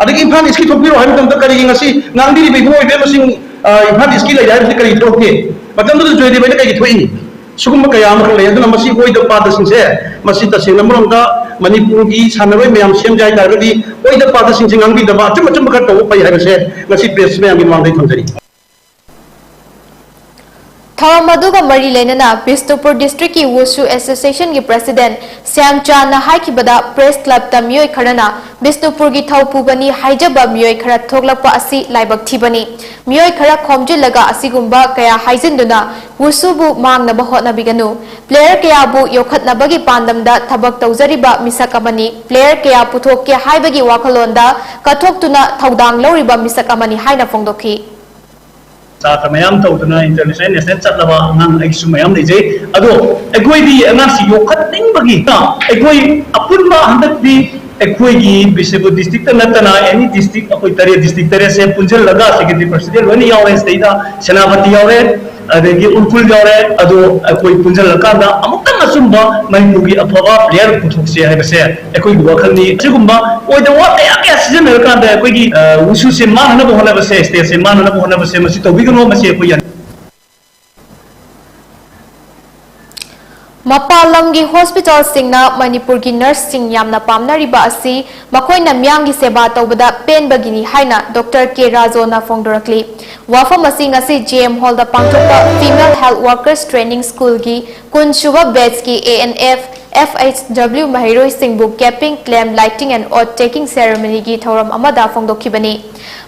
ꯑꯗꯒꯤ ꯏꯝꯐꯥꯜ ꯏꯁꯀꯤ ꯊꯣꯛꯄꯤꯔꯣ ꯍꯥꯏꯕ ꯃꯇꯝꯗ ꯀꯔꯤꯒꯤ ꯉꯁꯤ ꯉꯥꯡꯕꯤꯔꯤꯕ ꯏꯕꯨꯡꯉꯣ ꯏꯕꯦꯝꯃꯁꯤꯡ, ꯑ, ꯏꯝꯐꯥꯜ ꯏꯁꯀꯤ ꯂꯩꯔꯦ ꯍꯥꯏꯕꯁꯤ ꯀꯔꯤꯒꯤ ꯊꯣꯛꯇꯦ? ꯃꯇꯝꯗꯨꯗ ꯖꯣꯏꯗꯦꯕ ꯑꯩꯅ ꯀꯩꯒꯤ ꯊꯣꯛꯏꯅꯤ? ꯁꯤꯒꯨꯝꯕ ꯀꯌꯥ ꯑꯃꯈꯛ ꯂꯩ꯫ ꯑꯗꯨꯅ ꯃꯁꯤ ꯑꯣꯏꯗ ꯄꯥꯗꯁꯤꯡꯁꯦ, ꯃꯁꯤ ꯇꯁꯦꯡꯅ ꯑꯃꯔꯣꯝꯗ ꯃꯅꯤꯄꯨꯔꯒꯤ ꯁꯥꯟꯅꯔꯣꯏ ꯃꯌꯥꯝ ꯁꯦꯝꯖꯦ ꯍꯥꯏ ꯇꯥꯔꯒꯗꯤ ꯑꯣꯏꯗ ꯄꯥꯗꯁꯤꯡꯁꯦ ꯉꯥꯡꯕꯤꯗꯕ, ꯑꯆꯨꯝ ꯑꯆꯨꯝꯕ ꯈꯔ ꯇꯧꯕ ꯐꯩ ꯍꯥꯏꯕꯁꯦ ꯉꯁꯤ ꯄ꯭ꯔꯦꯁ ꯃꯌꯥꯝꯒꯤ ꯃꯃꯥꯡꯗ ꯑꯩ ꯊꯝꯖꯔꯤ꯫ ꯊꯧꯔꯝ ꯑꯗꯨꯒ ꯃꯔꯤ ꯂꯩꯅꯅ ꯕꯤꯁꯅꯨꯄꯨꯔ ꯗꯤꯁꯇ꯭ꯔꯤꯛꯀꯤ ꯋꯨꯁꯨ ꯑꯦꯁꯣꯁꯤꯌꯦꯁꯟꯒꯤ ꯄ꯭ꯔꯁꯤꯗꯦꯟ ꯁ꯭ꯌꯥꯝꯆꯥꯟꯅ ꯍꯥꯏꯈꯤꯕꯗ, ꯄ꯭ꯔꯦꯁ ꯀ꯭ꯂꯕꯇ ꯃꯤꯑꯣꯏ ꯈꯔꯅ ꯕꯤꯁꯅꯨꯄꯨꯔꯒꯤ ꯊꯧ ꯄꯨꯕꯅꯤ ꯍꯥꯏꯖꯕ ꯃꯤꯑꯣꯏ ꯈꯔ ꯊꯣꯛꯂꯛꯄ ꯑꯁꯤ ꯂꯥꯏꯕꯛ ꯊꯤꯕꯅꯤ꯫ ꯃꯤꯑꯣꯏ ꯈꯔ ꯈꯣꯝꯖꯤꯜꯂꯒ ꯑꯁꯤꯒꯨꯝꯕ ꯀꯌꯥ ꯍꯥꯏꯖꯤꯟꯗꯨꯅ ꯋꯨꯁꯨꯕꯨ ꯃꯥꯡꯅꯕ ꯍꯣꯠꯅꯕꯤꯒꯅꯨ꯫ ꯄ꯭ꯂꯦꯌꯔ ꯀꯌꯥꯕꯨ ꯌꯣꯛꯈꯠꯅꯕꯒꯤ ꯄꯥꯟꯗꯝꯗ ꯊꯕꯛ ꯇꯧꯖꯔꯤꯕ ꯃꯤꯁꯛ ꯑꯃꯅꯤ꯫ ꯄ꯭ꯂꯦꯌꯔ ꯀꯌꯥ ꯄꯨꯊꯣꯛꯀꯦ ꯍꯥꯏꯕꯒꯤ ꯋꯥꯈꯜꯂꯣꯟꯗ ꯀꯠꯊꯣꯛꯇꯨꯅ ꯊꯧꯗꯥꯡ ꯂꯧꯔꯤꯕ ꯃꯤꯁꯛ ꯑꯃꯅꯤ ꯍꯥꯏꯅ ꯐꯣꯡꯗꯣꯛꯈꯤ꯫ ꯆꯥꯇ ꯃꯌꯥꯝ ꯇꯧꯗꯅ ꯏꯟꯇꯔꯅꯦꯁꯅꯦꯜ ꯅꯦꯁꯅꯦꯜ ꯆꯠꯂꯕ ꯑꯉꯥꯡ ꯑꯩꯒꯤꯁꯨ ꯃꯌꯥꯝ ꯂꯩꯖꯩ꯫ ꯑꯗꯣ ꯑꯩꯈꯣꯏꯗꯤ ꯑꯉꯥꯡꯁꯤ ꯌꯣꯛꯈꯠꯅꯤꯡꯕꯒꯤ ꯑꯩꯈꯣꯏ ꯑꯄꯨꯟꯕ ꯍꯟꯗꯛꯇꯤ ꯑꯩꯈꯣꯏꯒꯤ ꯕꯤꯁꯅꯨꯄꯨꯔ ꯗꯤꯁꯇ꯭ꯔꯤꯛꯇ ꯅꯠꯇꯅ ꯑꯦꯅꯤ ꯗꯤꯁꯇ꯭ꯔꯤꯛ, ꯑꯩꯈꯣꯏ ꯇꯔꯦꯠ, ꯗꯤꯁꯇ꯭ꯔꯤꯛ ꯇꯔꯦꯠꯁꯦ ꯄꯨꯟꯁꯤꯜꯂꯒ ꯁꯦꯀ꯭ꯔꯦꯇꯔꯤ ꯄ꯭ꯔꯁꯤꯗꯦꯟ ꯂꯣꯏꯅ ꯌꯥꯎꯔꯦ꯫ ꯁꯤꯗꯩꯗ ꯁꯦꯅꯥꯄꯇꯤ ꯌꯥꯎꯔꯦ, ꯑꯗꯒꯤ ꯎꯔꯀꯨꯜ ꯌꯥꯎꯔꯦ꯫ ꯑꯗꯣ ꯑꯩꯈꯣꯏ ꯄꯨꯟꯁꯤꯜꯂꯀꯥꯟꯗ ꯑꯃꯨꯛꯇꯪ ꯑꯆꯨꯝꯕ ꯃꯅꯤꯄꯨꯔꯒꯤ ꯑꯐꯕ player ꯄꯨꯊꯣꯛꯁꯦ ꯍꯥꯏꯕꯁꯦ ꯑꯩꯈꯣꯏꯒꯤ ꯋꯥꯈꯜꯅꯤ꯫ ꯑꯁꯤꯒꯨꯝꯕ ꯑꯣꯏꯗꯕ ꯋꯥ ꯀꯌꯥ ꯀꯌꯥ ꯁꯤꯖꯤꯟꯅꯔꯀꯥꯟꯗ ꯑꯩꯈꯣꯏꯒꯤ, ꯑ, ꯋꯨꯁꯨꯁꯦ ꯃꯥꯡꯅꯅꯕ ꯍꯣꯠꯅꯕꯁꯦ, stateꯁꯦ ꯃꯥꯡꯅꯅꯕ ꯍꯣꯠꯅꯕꯁꯦ, ꯃꯁꯤ ꯇꯧꯕꯤꯒꯅꯨ, ꯃꯁꯤ ꯑꯩꯈꯣꯏ ꯌꯥꯅꯤꯡꯗꯦ꯫ ꯃꯄꯥꯟ ꯂꯝꯒꯤ hospitalꯁꯤꯡꯅ ꯃꯅꯤꯄꯨꯔꯒꯤ nurseꯁꯤꯡ ꯌꯥꯝꯅ ꯄꯥꯝꯅꯔꯤꯕ ꯑꯁꯤ ꯃꯈꯣꯏꯅ ꯃꯤꯌꯥꯝꯒꯤ ꯁꯦꯕꯥ ꯇꯧꯕꯗ ꯄꯦꯟꯕꯒꯤꯅꯤ ꯍꯥꯏꯅ Doctor ꯀꯦ ꯔꯥꯖꯣꯅ ꯐꯣꯡꯗꯣꯔꯛꯂꯤ꯫ ꯋꯥꯐꯝ ꯑꯁꯤ ꯉꯁꯤ J M Hallꯗ ꯄꯥꯡꯊꯣꯛꯄ Female Health Workers Training Schoolꯒꯤ ꯀꯨꯟ ꯁꯨꯕ batchꯀꯤ A N F, F H W ꯃꯍꯩꯔꯣꯏꯁꯤꯡꯕꯨ capping, claim, lighting and oath taking ceremonyꯒꯤ ꯊꯧꯔꯝ ꯑꯃꯗ ꯐꯣꯡꯗꯣꯛꯈꯤꯕꯅꯤ꯫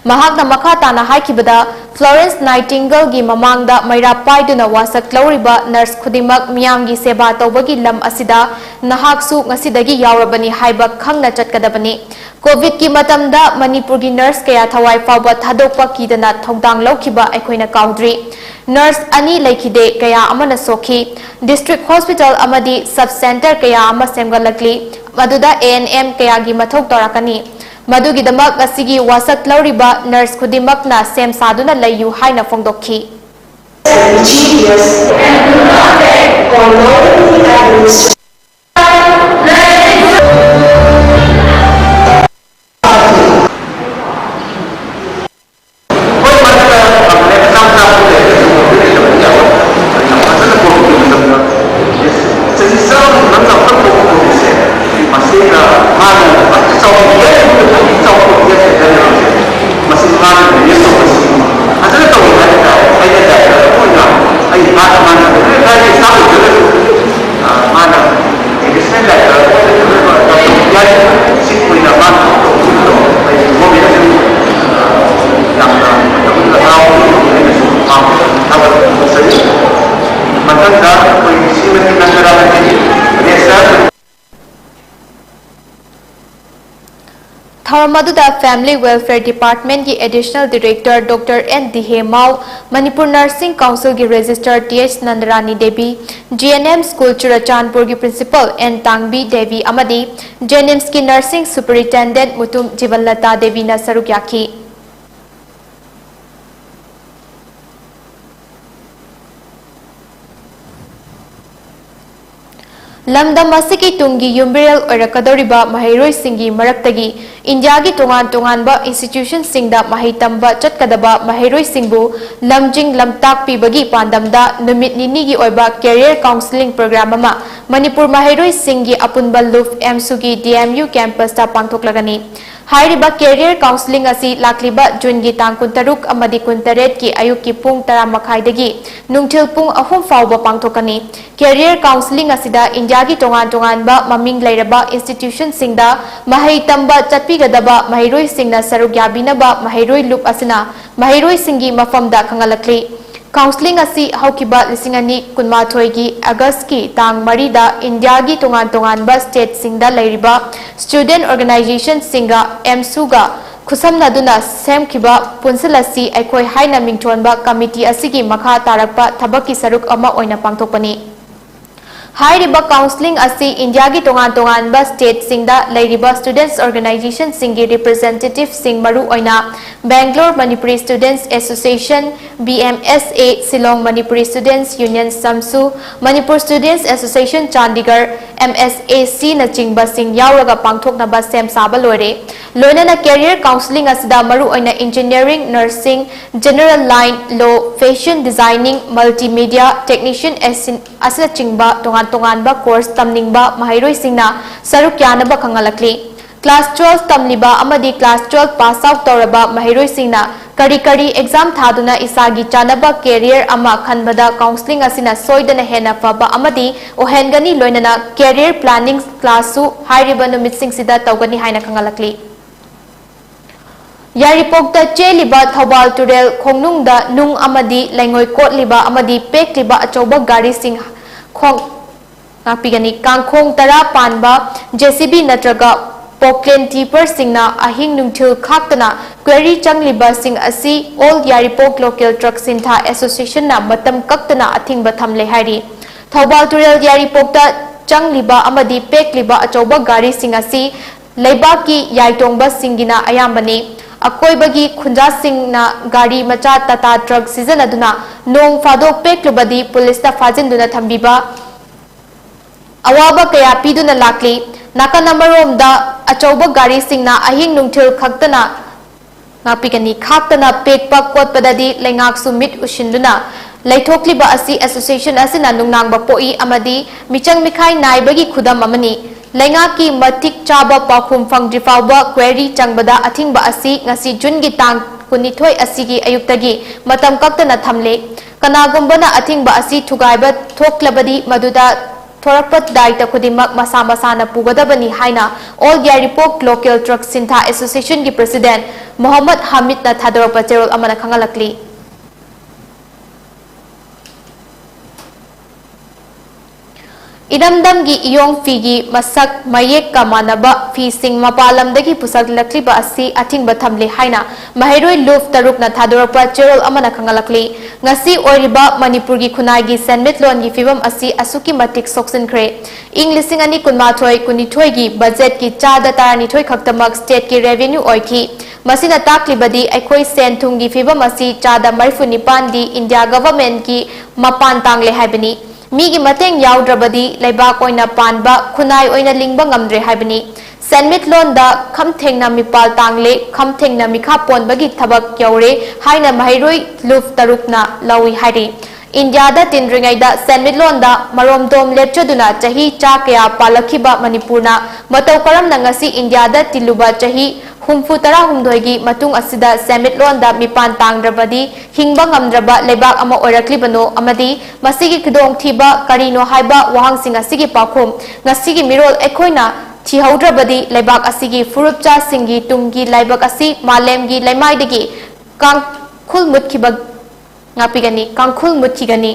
ꯃꯍꯥꯛꯅ ꯃꯈꯥ ꯇꯥꯅ ꯍꯥꯏꯈꯤꯕꯗ, Florence Nightingaleꯒꯤ ꯃꯃꯥꯡꯗ ꯃꯩꯔꯥ ꯄꯥꯏꯗꯨꯅ ꯋꯥꯁꯛ ꯂꯧꯔꯤꯕ nurse ꯈꯨꯗꯤꯡꯃꯛ ꯃꯤꯌꯥꯝꯒꯤ ꯁꯦꯕꯥ ꯇꯧꯕꯒꯤ ꯂꯝ ꯑꯁꯤꯗ ꯅꯍꯥꯛꯁꯨ ꯉꯁꯤꯗꯒꯤ ꯌꯥꯎꯔꯕꯅꯤ ꯍꯥꯏꯕ ꯈꯪꯅ ꯆꯠꯀꯗꯕꯅꯤ꯫ Covidꯀꯤ ꯃꯇꯝꯗ ꯃꯅꯤꯄꯨꯔꯒꯤ nurse ꯀꯌꯥ ꯊꯋꯥꯏ ꯐꯥꯎꯕ ꯊꯥꯗꯣꯛꯄ ꯀꯤꯗꯅ ꯊꯧꯗꯥꯡ ꯂꯧꯈꯤꯕ ꯑꯩꯈꯣꯏꯅ ꯀꯥꯎꯗ꯭ꯔꯤ꯫ Nurse ꯑꯅꯤ ꯂꯩꯈꯤꯗꯦ, ꯀꯌꯥ ꯑꯃꯅ ꯁꯣꯛꯈꯤ꯫ District hospital ꯑꯃꯗꯤ sub centre ꯀꯌꯥ ꯑꯃ ꯁꯦꯝꯒꯠꯂꯛꯂꯤ, ꯃꯗꯨꯗ A N M ꯀꯌꯥꯒꯤ ꯃꯊꯧ ꯇꯧꯔꯛꯀꯅꯤ꯫ ꯃꯗꯨꯒꯤꯗꯃꯛ ꯉꯁꯤꯒꯤ ꯋꯥꯁꯛ ꯂꯧꯔꯤꯕ nurse ꯈꯨꯗꯤꯡꯃꯛꯅ ꯁꯦꯝ ꯁꯥꯗꯨꯅ ꯂꯩꯌꯨ ꯍꯥꯏꯅ ꯐꯣꯡꯗꯣꯛꯈꯤ꯫ ꯊꯧꯔꯝ ꯑꯗꯨꯗ Family Welfare Departmentꯀꯤ Additional Director Doctor N Dihe Mao, Manipur Nursing Councilꯒꯤ Registrar Th Nandarani Devi, G N M School ꯆꯨꯔꯆꯥꯟꯄꯨꯔꯒꯤ Principal N ꯇꯥꯡꯕꯤ ꯗꯦꯕꯤ ꯑꯃꯗꯤ JNIMSꯀꯤ Nursing Superintendent ꯃꯨꯇꯨꯝ ꯖꯤꯕꯟꯂꯇꯥ ꯗꯦꯕꯤꯅ ꯁꯔꯨꯛ ꯌꯥꯈꯤ꯫ ꯂꯝꯗꯝ ꯑꯁꯤꯒꯤ ꯇꯨꯡꯒꯤ ꯌꯨꯝꯕꯤꯔꯦꯜ ꯑꯣꯏꯔꯛꯀꯗꯧꯔꯤꯕ ꯃꯍꯩꯔꯣꯏꯁꯤꯡꯒꯤ ꯃꯔꯛꯇꯒꯤ ꯏꯟꯗꯤꯌꯥꯒꯤ ꯇꯣꯉꯥꯟ ꯇꯣꯉꯥꯟꯕ institutionꯁꯤꯡꯗ ꯃꯍꯩ ꯇꯝꯕ ꯆꯠꯀꯗꯕ ꯃꯍꯩꯔꯣꯏꯁꯤꯡꯕꯨ ꯂꯝꯖꯤꯡ ꯂꯝꯇꯥꯛꯄꯤꯕꯒꯤ ꯄꯥꯟꯗꯝꯗ ꯅꯨꯃꯤꯠ ꯅꯤꯅꯤꯒꯤ ꯑꯣꯏꯕ career counselling program ꯑꯃ ꯃꯅꯤꯄꯨꯔ ꯃꯍꯩꯔꯣꯏꯁꯤꯡꯒꯤ ꯑꯄꯨꯟꯕ ꯂꯨꯞ ꯑꯦꯝꯁꯨꯒꯤ D M U campusꯇ ꯄꯥꯡꯊꯣꯛꯂꯒꯅꯤ꯫ ꯍꯥꯏꯔꯤꯕ career counselling ꯑꯁꯤ ꯂꯥꯛꯂꯤꯕ ꯖꯨꯟꯒꯤ ꯇꯥꯡ ꯀꯨꯟꯇꯔꯨꯛ ꯑꯃꯗꯤ ꯀꯨꯟꯇꯔꯦꯠꯀꯤ ꯑꯌꯨꯛꯀꯤ ꯄꯨꯡ ꯇꯔꯥ ꯃꯈꯥꯏꯗꯒꯤ ꯅꯨꯡꯊꯤꯜ ꯄꯨꯡ ꯑꯍꯨꯝ ꯐꯥꯎꯕ ꯄꯥꯡꯊꯣꯛꯀꯅꯤ꯫ Career counselling ꯑꯁꯤꯗ ꯏꯟꯗꯤꯌꯥꯒꯤ ꯇꯣꯉꯥꯟ ꯇꯣꯉꯥꯟꯕ ꯃꯃꯤꯡ ꯂꯩꯔꯕ institutionꯁꯤꯡꯗ ꯃꯍꯩ ꯇꯝꯕ ꯆꯠꯄꯤꯒꯗꯕ ꯃꯍꯩꯔꯣꯏꯁꯤꯡꯅ ꯁꯔꯨꯛ ꯌꯥꯕꯤꯅꯕ ꯃꯍꯩꯔꯣꯏ ꯂꯨꯞ ꯑꯁꯤꯅ ꯃꯍꯩꯔꯣꯏꯁꯤꯡꯒꯤ ꯃꯐꯝꯗ ꯈꯪꯍꯜꯂꯛꯂꯤ꯫ Counselling ꯑꯁꯤ ꯍꯧꯈꯤꯕ ꯂꯤꯁꯤꯡ ꯑꯅꯤ ꯀꯨꯟꯃꯥꯊꯣꯏꯒꯤ Augustꯀꯤ ꯇꯥꯡ ꯃꯔꯤꯗ ꯏꯟꯗꯤꯌꯥꯒꯤ ꯇꯣꯉꯥꯟ ꯇꯣꯉꯥꯟꯕ stateꯁꯤꯡꯗ ꯂꯩꯔꯤꯕ student organizationꯁꯤꯡꯒ ꯑꯦꯝꯁꯨꯒ ꯈꯨꯠꯁꯝꯅꯗꯨꯅ ꯁꯦꯝꯈꯤꯕ ꯄꯨꯟꯁꯤꯜꯂꯁꯤ ꯑꯩꯈꯣꯏ ꯍꯥꯏꯅ ꯃꯤꯡꯊꯣꯟꯕ committee ꯑꯁꯤꯒꯤ ꯃꯈꯥ ꯇꯥꯔꯛꯄ ꯊꯕꯛꯀꯤ ꯁꯔꯨꯛ ꯑꯃ ꯑꯣꯏꯅ ꯄꯥꯡꯊꯣꯛꯄꯅꯤ꯫ ꯍꯥꯏꯔꯤꯕ counselling ꯑꯁꯤ ꯏꯟꯗꯤꯌꯥꯒꯤ ꯇꯣꯉꯥꯟ ꯇꯣꯉꯥꯟꯕ stateꯁꯤꯡꯗ ꯂꯩꯔꯤꯕ students organizationꯁꯤꯡꯒꯤ representativeꯁꯤꯡ, ꯃꯔꯨꯑꯣꯏꯅ Bangalore Manipuri Students Association, B M S A, Shillong Manipuri Students Union, SAMSU, Manipur Students Association, Chandigarh, M S A C ꯅꯆꯤꯡꯕꯁꯤꯡ ꯌꯥꯎꯔꯒ ꯄꯥꯡꯊꯣꯛꯅꯕ ꯁꯦꯝ ꯁꯥꯕ ꯂꯣꯏꯔꯦ꯫ ꯂꯣꯏꯅꯅ career counselling ꯑꯁꯤꯗ ꯃꯔꯨꯑꯣꯏꯅ engineering, nursing, general line, law, fashion designing, multimedia, technician ꯑꯁꯤ-, ꯑꯁꯤꯅꯆꯤꯡꯕ ꯇꯣꯉꯥꯟ ꯇꯣꯉꯥꯟꯕ course ꯇꯝꯅꯤꯡꯕ ꯃꯍꯩꯔꯣꯏꯁꯤꯡꯅ ꯁꯔꯨꯛ ꯌꯥꯅꯕ ꯈꯪꯍꯜꯂꯛꯂꯤ꯫ Class twelve ꯇꯝꯂꯤꯕ ꯑꯃꯗꯤ class twelve pass out ꯇꯧꯔꯕ ꯃꯍꯩꯔꯣꯏꯁꯤꯡꯅ ꯀꯔꯤ ꯀꯔꯤ exam ꯊꯥꯗꯨꯅ ꯏꯁꯥꯒꯤ ꯆꯥꯅꯕ career ꯑꯃ ꯈꯟꯕꯗ counselling ꯑꯁꯤꯅ ꯁꯣꯏꯗꯅ ꯍꯦꯟꯅ ꯐꯕ ꯑꯃꯗꯤ ꯑꯣꯏꯍꯟꯒꯅꯤ, ꯂꯣꯏꯅꯅ career planning classꯁꯨ ꯍꯥꯏꯔꯤꯕ ꯅꯨꯃꯤꯠꯁꯤꯡꯁꯤꯗ ꯇꯧꯒꯅꯤ ꯍꯥꯏꯅ ꯈꯪꯍꯜꯂꯛꯂꯤ꯫ ꯌꯥꯏꯔꯤꯄꯣꯛꯇ ꯆꯦꯜꯂꯤꯕ ꯊꯧꯕꯥꯜ ꯇꯨꯔꯦꯜ ꯈꯣꯡꯅꯨꯡꯗ ꯅꯨꯡ ꯑꯃꯗꯤ ꯂꯩꯉꯣꯏ ꯀꯣꯠꯂꯤꯕ ꯑꯃꯗꯤ ꯄꯦꯛꯂꯤꯕ ꯑꯆꯧꯕ ꯒꯥꯔꯤꯁꯤꯡ ꯈꯣꯡ-, ꯉꯥꯛꯄꯤꯒꯅꯤ꯫ ꯀꯥꯡꯈꯣꯡ ꯇꯔꯥ ꯄꯥꯟꯕ J C B ꯅꯠꯇ꯭ꯔꯒ Poclain tipperꯁꯤꯡꯅ ꯑꯍꯤꯡ ꯅꯨꯡꯊꯤꯜ ꯈꯥꯛꯇꯅ quarry ꯆꯪꯂꯤꯕꯁꯤꯡ ꯑꯁꯤ All Yairipok Local Truck Sintha Associationꯅ ꯃꯇꯝ ꯀꯛꯇꯅ ꯑꯊꯤꯡꯕ ꯊꯝꯂꯦ ꯍꯥꯏꯔꯤ꯫ ꯊꯧꯕꯥꯜ ꯇꯨꯔꯦꯜ ꯌꯥꯏꯔꯤꯄꯣꯛꯇ ꯆꯪꯂꯤꯕ ꯑꯃꯗꯤ ꯄꯦꯛꯂꯤꯕ ꯑꯆꯧꯕ ꯒꯥꯔꯤꯁꯤꯡ ꯑꯁꯤ ꯂꯩꯕꯥꯛꯀꯤ ꯌꯥꯏꯇꯣꯡꯕꯁꯤꯡꯒꯤꯅ ꯑꯌꯥꯝꯕꯅꯤ꯫ ꯑꯀꯣꯏꯕꯒꯤ ꯈꯨꯟꯖꯥꯁꯤꯡꯅ ꯒꯥꯔꯤ ꯃꯆꯥ Tata Truck ꯁꯤꯖꯤꯟꯅꯗꯨꯅ ꯅꯣꯡ ꯐꯥꯗꯣꯛ ꯄꯦꯛꯂꯨꯕꯗꯤ ꯄꯨꯂꯤꯁꯇ ꯐꯥꯖꯤꯟꯗꯨꯅ ꯊꯝꯕꯤꯕ, ꯑꯋꯥꯕ ꯀꯌꯥ ꯄꯤꯗꯨꯅ ꯂꯥꯛꯂꯤ꯫ ꯅꯥꯀꯟ ꯑꯃꯔꯣꯝꯗ ꯑꯆꯧꯕ ꯒꯥꯔꯤꯁꯤꯡꯅ ꯑꯍꯤꯡ ꯅꯨꯡꯊꯤꯜ ꯈꯛꯇꯅ ꯉꯥꯛꯄꯤꯒꯅꯤ꯫ ꯈꯥꯛꯇꯅ ꯄꯦꯛꯄ ꯀꯣꯠꯄꯗꯗꯤ ꯂꯩꯉꯥꯛꯁꯨ ꯃꯤꯠ ꯎꯁꯤꯟꯗꯨꯅ ꯂꯩꯊꯣꯛꯂꯤꯕ ꯑꯁꯤ association ꯑꯁꯤꯅ ꯅꯨꯡꯅꯥꯡꯕ ꯄꯣꯛꯏ ꯑꯃꯗꯤ ꯃꯤꯆꯪ ꯃꯤꯈꯥꯏ ꯅꯥꯏꯕꯒꯤ ꯈꯨꯗꯝ ꯑꯃꯅꯤ꯫ ꯂꯩꯉꯥꯛꯀꯤ ꯃꯇꯤꯛ ꯆꯥꯕ ꯄꯥꯎꯈꯨꯝ ꯐꯪꯗ꯭ꯔꯤ ꯐꯥꯎꯕ query ꯆꯪꯕꯗ ꯑꯊꯤꯡꯕ ꯑꯁꯤ ꯉꯁꯤ ꯖꯨꯟꯒꯤ ꯇꯥꯡ ꯀꯨꯟꯅꯤꯊꯣꯏ ꯑꯁꯤꯒꯤ ꯑꯌꯨꯛꯇꯒꯤ ꯃꯇꯝ ꯀꯛꯇꯅ ꯊꯝꯂꯦ꯫ ꯀꯅꯥꯒꯨꯝꯕꯅ ꯑꯊꯤꯡꯕ ꯑꯁꯤ ꯊꯨꯒꯥꯏꯕ ꯊꯣꯛꯂꯕꯗꯤ ꯃꯗꯨꯗ ꯊꯣꯔꯛꯄ ꯗꯥꯏꯇ ꯈꯨꯗꯤꯡꯃꯛ ꯃꯁꯥ ꯃꯁꯥꯅ ꯄꯨꯒꯗꯕꯅꯤ ꯍꯥꯏꯅ All Yairipok Local Truck Sintha Association ꯒꯤ president ꯃꯣꯍꯝꯃꯗ ꯍꯥꯃꯤꯗꯅ ꯊꯥꯗꯣꯔꯛꯄ ꯆꯦꯔꯣꯜ ꯑꯃꯅ ꯈꯪꯍꯜꯂꯛꯂꯤ꯫ ꯏꯔꯝꯗꯝꯒꯤ ꯏꯌꯣꯡ ꯐꯤꯒꯤ ꯃꯁꯛ ꯃꯌꯦꯛꯀ ꯃꯥꯟꯅꯕ ꯐꯤꯁꯤꯡ ꯃꯄꯥꯟ ꯂꯝꯗꯒꯤ ꯄꯨꯁꯜꯂꯛꯂꯤꯕ ꯑꯁꯤ ꯑꯊꯤꯡꯕ ꯊꯝꯂꯦ ꯍꯥꯏꯅ ꯃꯍꯩꯔꯣꯏ ꯂꯨꯞ ꯇꯔꯨꯛꯅ ꯊꯥꯗꯣꯔꯛꯄ ꯆꯦꯔꯣꯜ ꯑꯃꯅ ꯈꯪꯍꯜꯂꯛꯂꯤ꯫ ꯉꯁꯤ ꯑꯣꯏꯔꯤꯕ ꯃꯅꯤꯄꯨꯔꯒꯤ ꯈꯨꯟꯅꯥꯏꯒꯤ ꯁꯦꯟꯃꯤꯠꯂꯣꯟꯒꯤ ꯐꯤꯕꯝ ꯑꯁꯤ ꯑꯁꯨꯛꯀꯤ ꯃꯇꯤꯛ ꯁꯣꯛꯆꯤꯟꯈ꯭ꯔꯦ꯫ ꯏꯪ ꯂꯤꯁꯤꯡ ꯑꯅꯤ ꯀꯨꯟꯃꯥꯊꯣꯏ ꯀꯨꯟꯅꯤꯊꯣꯏꯒꯤ ꯕꯖꯦꯠꯀꯤ ꯆꯥꯗ ꯇꯔꯥꯅꯤꯊꯣꯏ ꯈꯛꯇꯃꯛ stateꯀꯤ revenue ꯑꯣꯏꯈꯤ꯫ ꯃꯁꯤꯅ ꯇꯥꯛꯂꯤꯕꯗꯤ ꯑꯩꯈꯣꯏ ꯁꯦꯟ ꯊꯨꯝꯒꯤ ꯐꯤꯕꯝ ꯑꯁꯤ ꯆꯥꯗ ꯃꯔꯤꯐꯨ ꯅꯤꯄꯥꯟꯗꯤ India governmentꯀꯤ ꯃꯄꯥꯟ ꯇꯥꯡꯂꯦ ꯍꯥꯏꯕꯅꯤ꯫ ꯃꯤꯒꯤ ꯃꯇꯦꯡ ꯌꯥꯎꯗ꯭ꯔꯕꯗꯤ ꯂꯩꯕꯥꯛ ꯑꯣꯏꯅ ꯄꯥꯟꯕ, ꯈꯨꯟꯅꯥꯏ ꯑꯣꯏꯅ ꯂꯤꯡꯕ ꯉꯝꯗ꯭ꯔꯦ ꯍꯥꯏꯕꯅꯤ꯫ ꯁꯦꯟꯃꯤꯠꯂꯣꯟꯗ ꯈꯝ ꯊꯦꯡꯅ ꯃꯤꯄꯥꯜ ꯇꯥꯡꯂꯦ, ꯈꯝ ꯊꯦꯡꯅ ꯃꯤꯈꯥ ꯄꯣꯟꯕꯒꯤ ꯊꯕꯛ ꯌꯧꯔꯦ ꯍꯥꯏꯅ ꯃꯍꯩꯔꯣꯏ ꯂꯨꯞ ꯇꯔꯨꯛꯅ ꯂꯧꯏ ꯍꯥꯏꯔꯤ꯫ ꯏꯟꯗꯤꯌꯥꯗ ꯇꯤꯟꯗ꯭ꯔꯤꯉꯩꯗ ꯁꯦꯟꯃꯤꯠꯂꯣꯟꯗ ꯃꯔꯣꯝꯗꯣꯝ ꯂꯦꯞꯆꯗꯨꯅ ꯆꯍꯤ ꯆꯥ ꯀꯌꯥ ꯄꯥꯜꯂꯛꯈꯤꯕ ꯃꯅꯤꯄꯨꯔꯅ ꯃꯇꯧ ꯀꯔꯝꯅ ꯉꯁꯤ ꯏꯟꯗꯤꯌꯥꯗ ꯇꯤꯜꯂꯨꯕ ꯆꯍꯤ ꯍꯨꯝꯐꯨ ꯇꯔꯥꯍꯨꯝꯗꯣꯏꯒꯤ ꯃꯇꯨꯡ ꯑꯁꯤꯗ ꯁꯦꯟꯃꯤꯠꯂꯣꯟꯗ ꯃꯤꯄꯥꯟ ꯇꯥꯡꯗ꯭ꯔꯕꯗꯤ ꯍꯤꯡꯕ ꯉꯝꯗ꯭ꯔꯕ ꯂꯩꯕꯥꯛ ꯑꯃ ꯑꯣꯏꯔꯛꯂꯤꯕꯅꯣ ꯑꯃꯗꯤ ꯃꯁꯤꯒꯤ ꯈꯨꯗꯣꯡꯊꯤꯕ ꯀꯔꯤꯅꯣ ꯍꯥꯏꯕ ꯋꯥꯍꯪꯁꯤꯡ ꯑꯁꯤꯒꯤ ꯄꯥꯎꯈꯨꯝ ꯉꯁꯤꯒꯤ ꯃꯤꯔꯣꯜ ꯑꯩꯈꯣꯏꯅ ꯊꯤꯍꯧꯗ꯭ꯔꯕꯗꯤ ꯂꯩꯕꯥꯛ ꯑꯁꯤꯒꯤ ꯐꯨꯔꯨꯞꯆꯥꯁꯤꯡꯒꯤ ꯇꯨꯡꯒꯤ ꯂꯥꯏꯕꯛ ꯑꯁꯤ ꯃꯥꯂꯦꯝꯒꯤ ꯂꯩꯃꯥꯏꯗꯒꯤ ꯀꯥꯡꯈꯨꯜ ꯃꯨꯠꯈꯤꯕ ꯉꯥꯛꯄꯤꯒꯅꯤ, ꯀꯥꯡꯈꯨꯜ ꯃꯨꯠꯈꯤꯒꯅꯤ꯫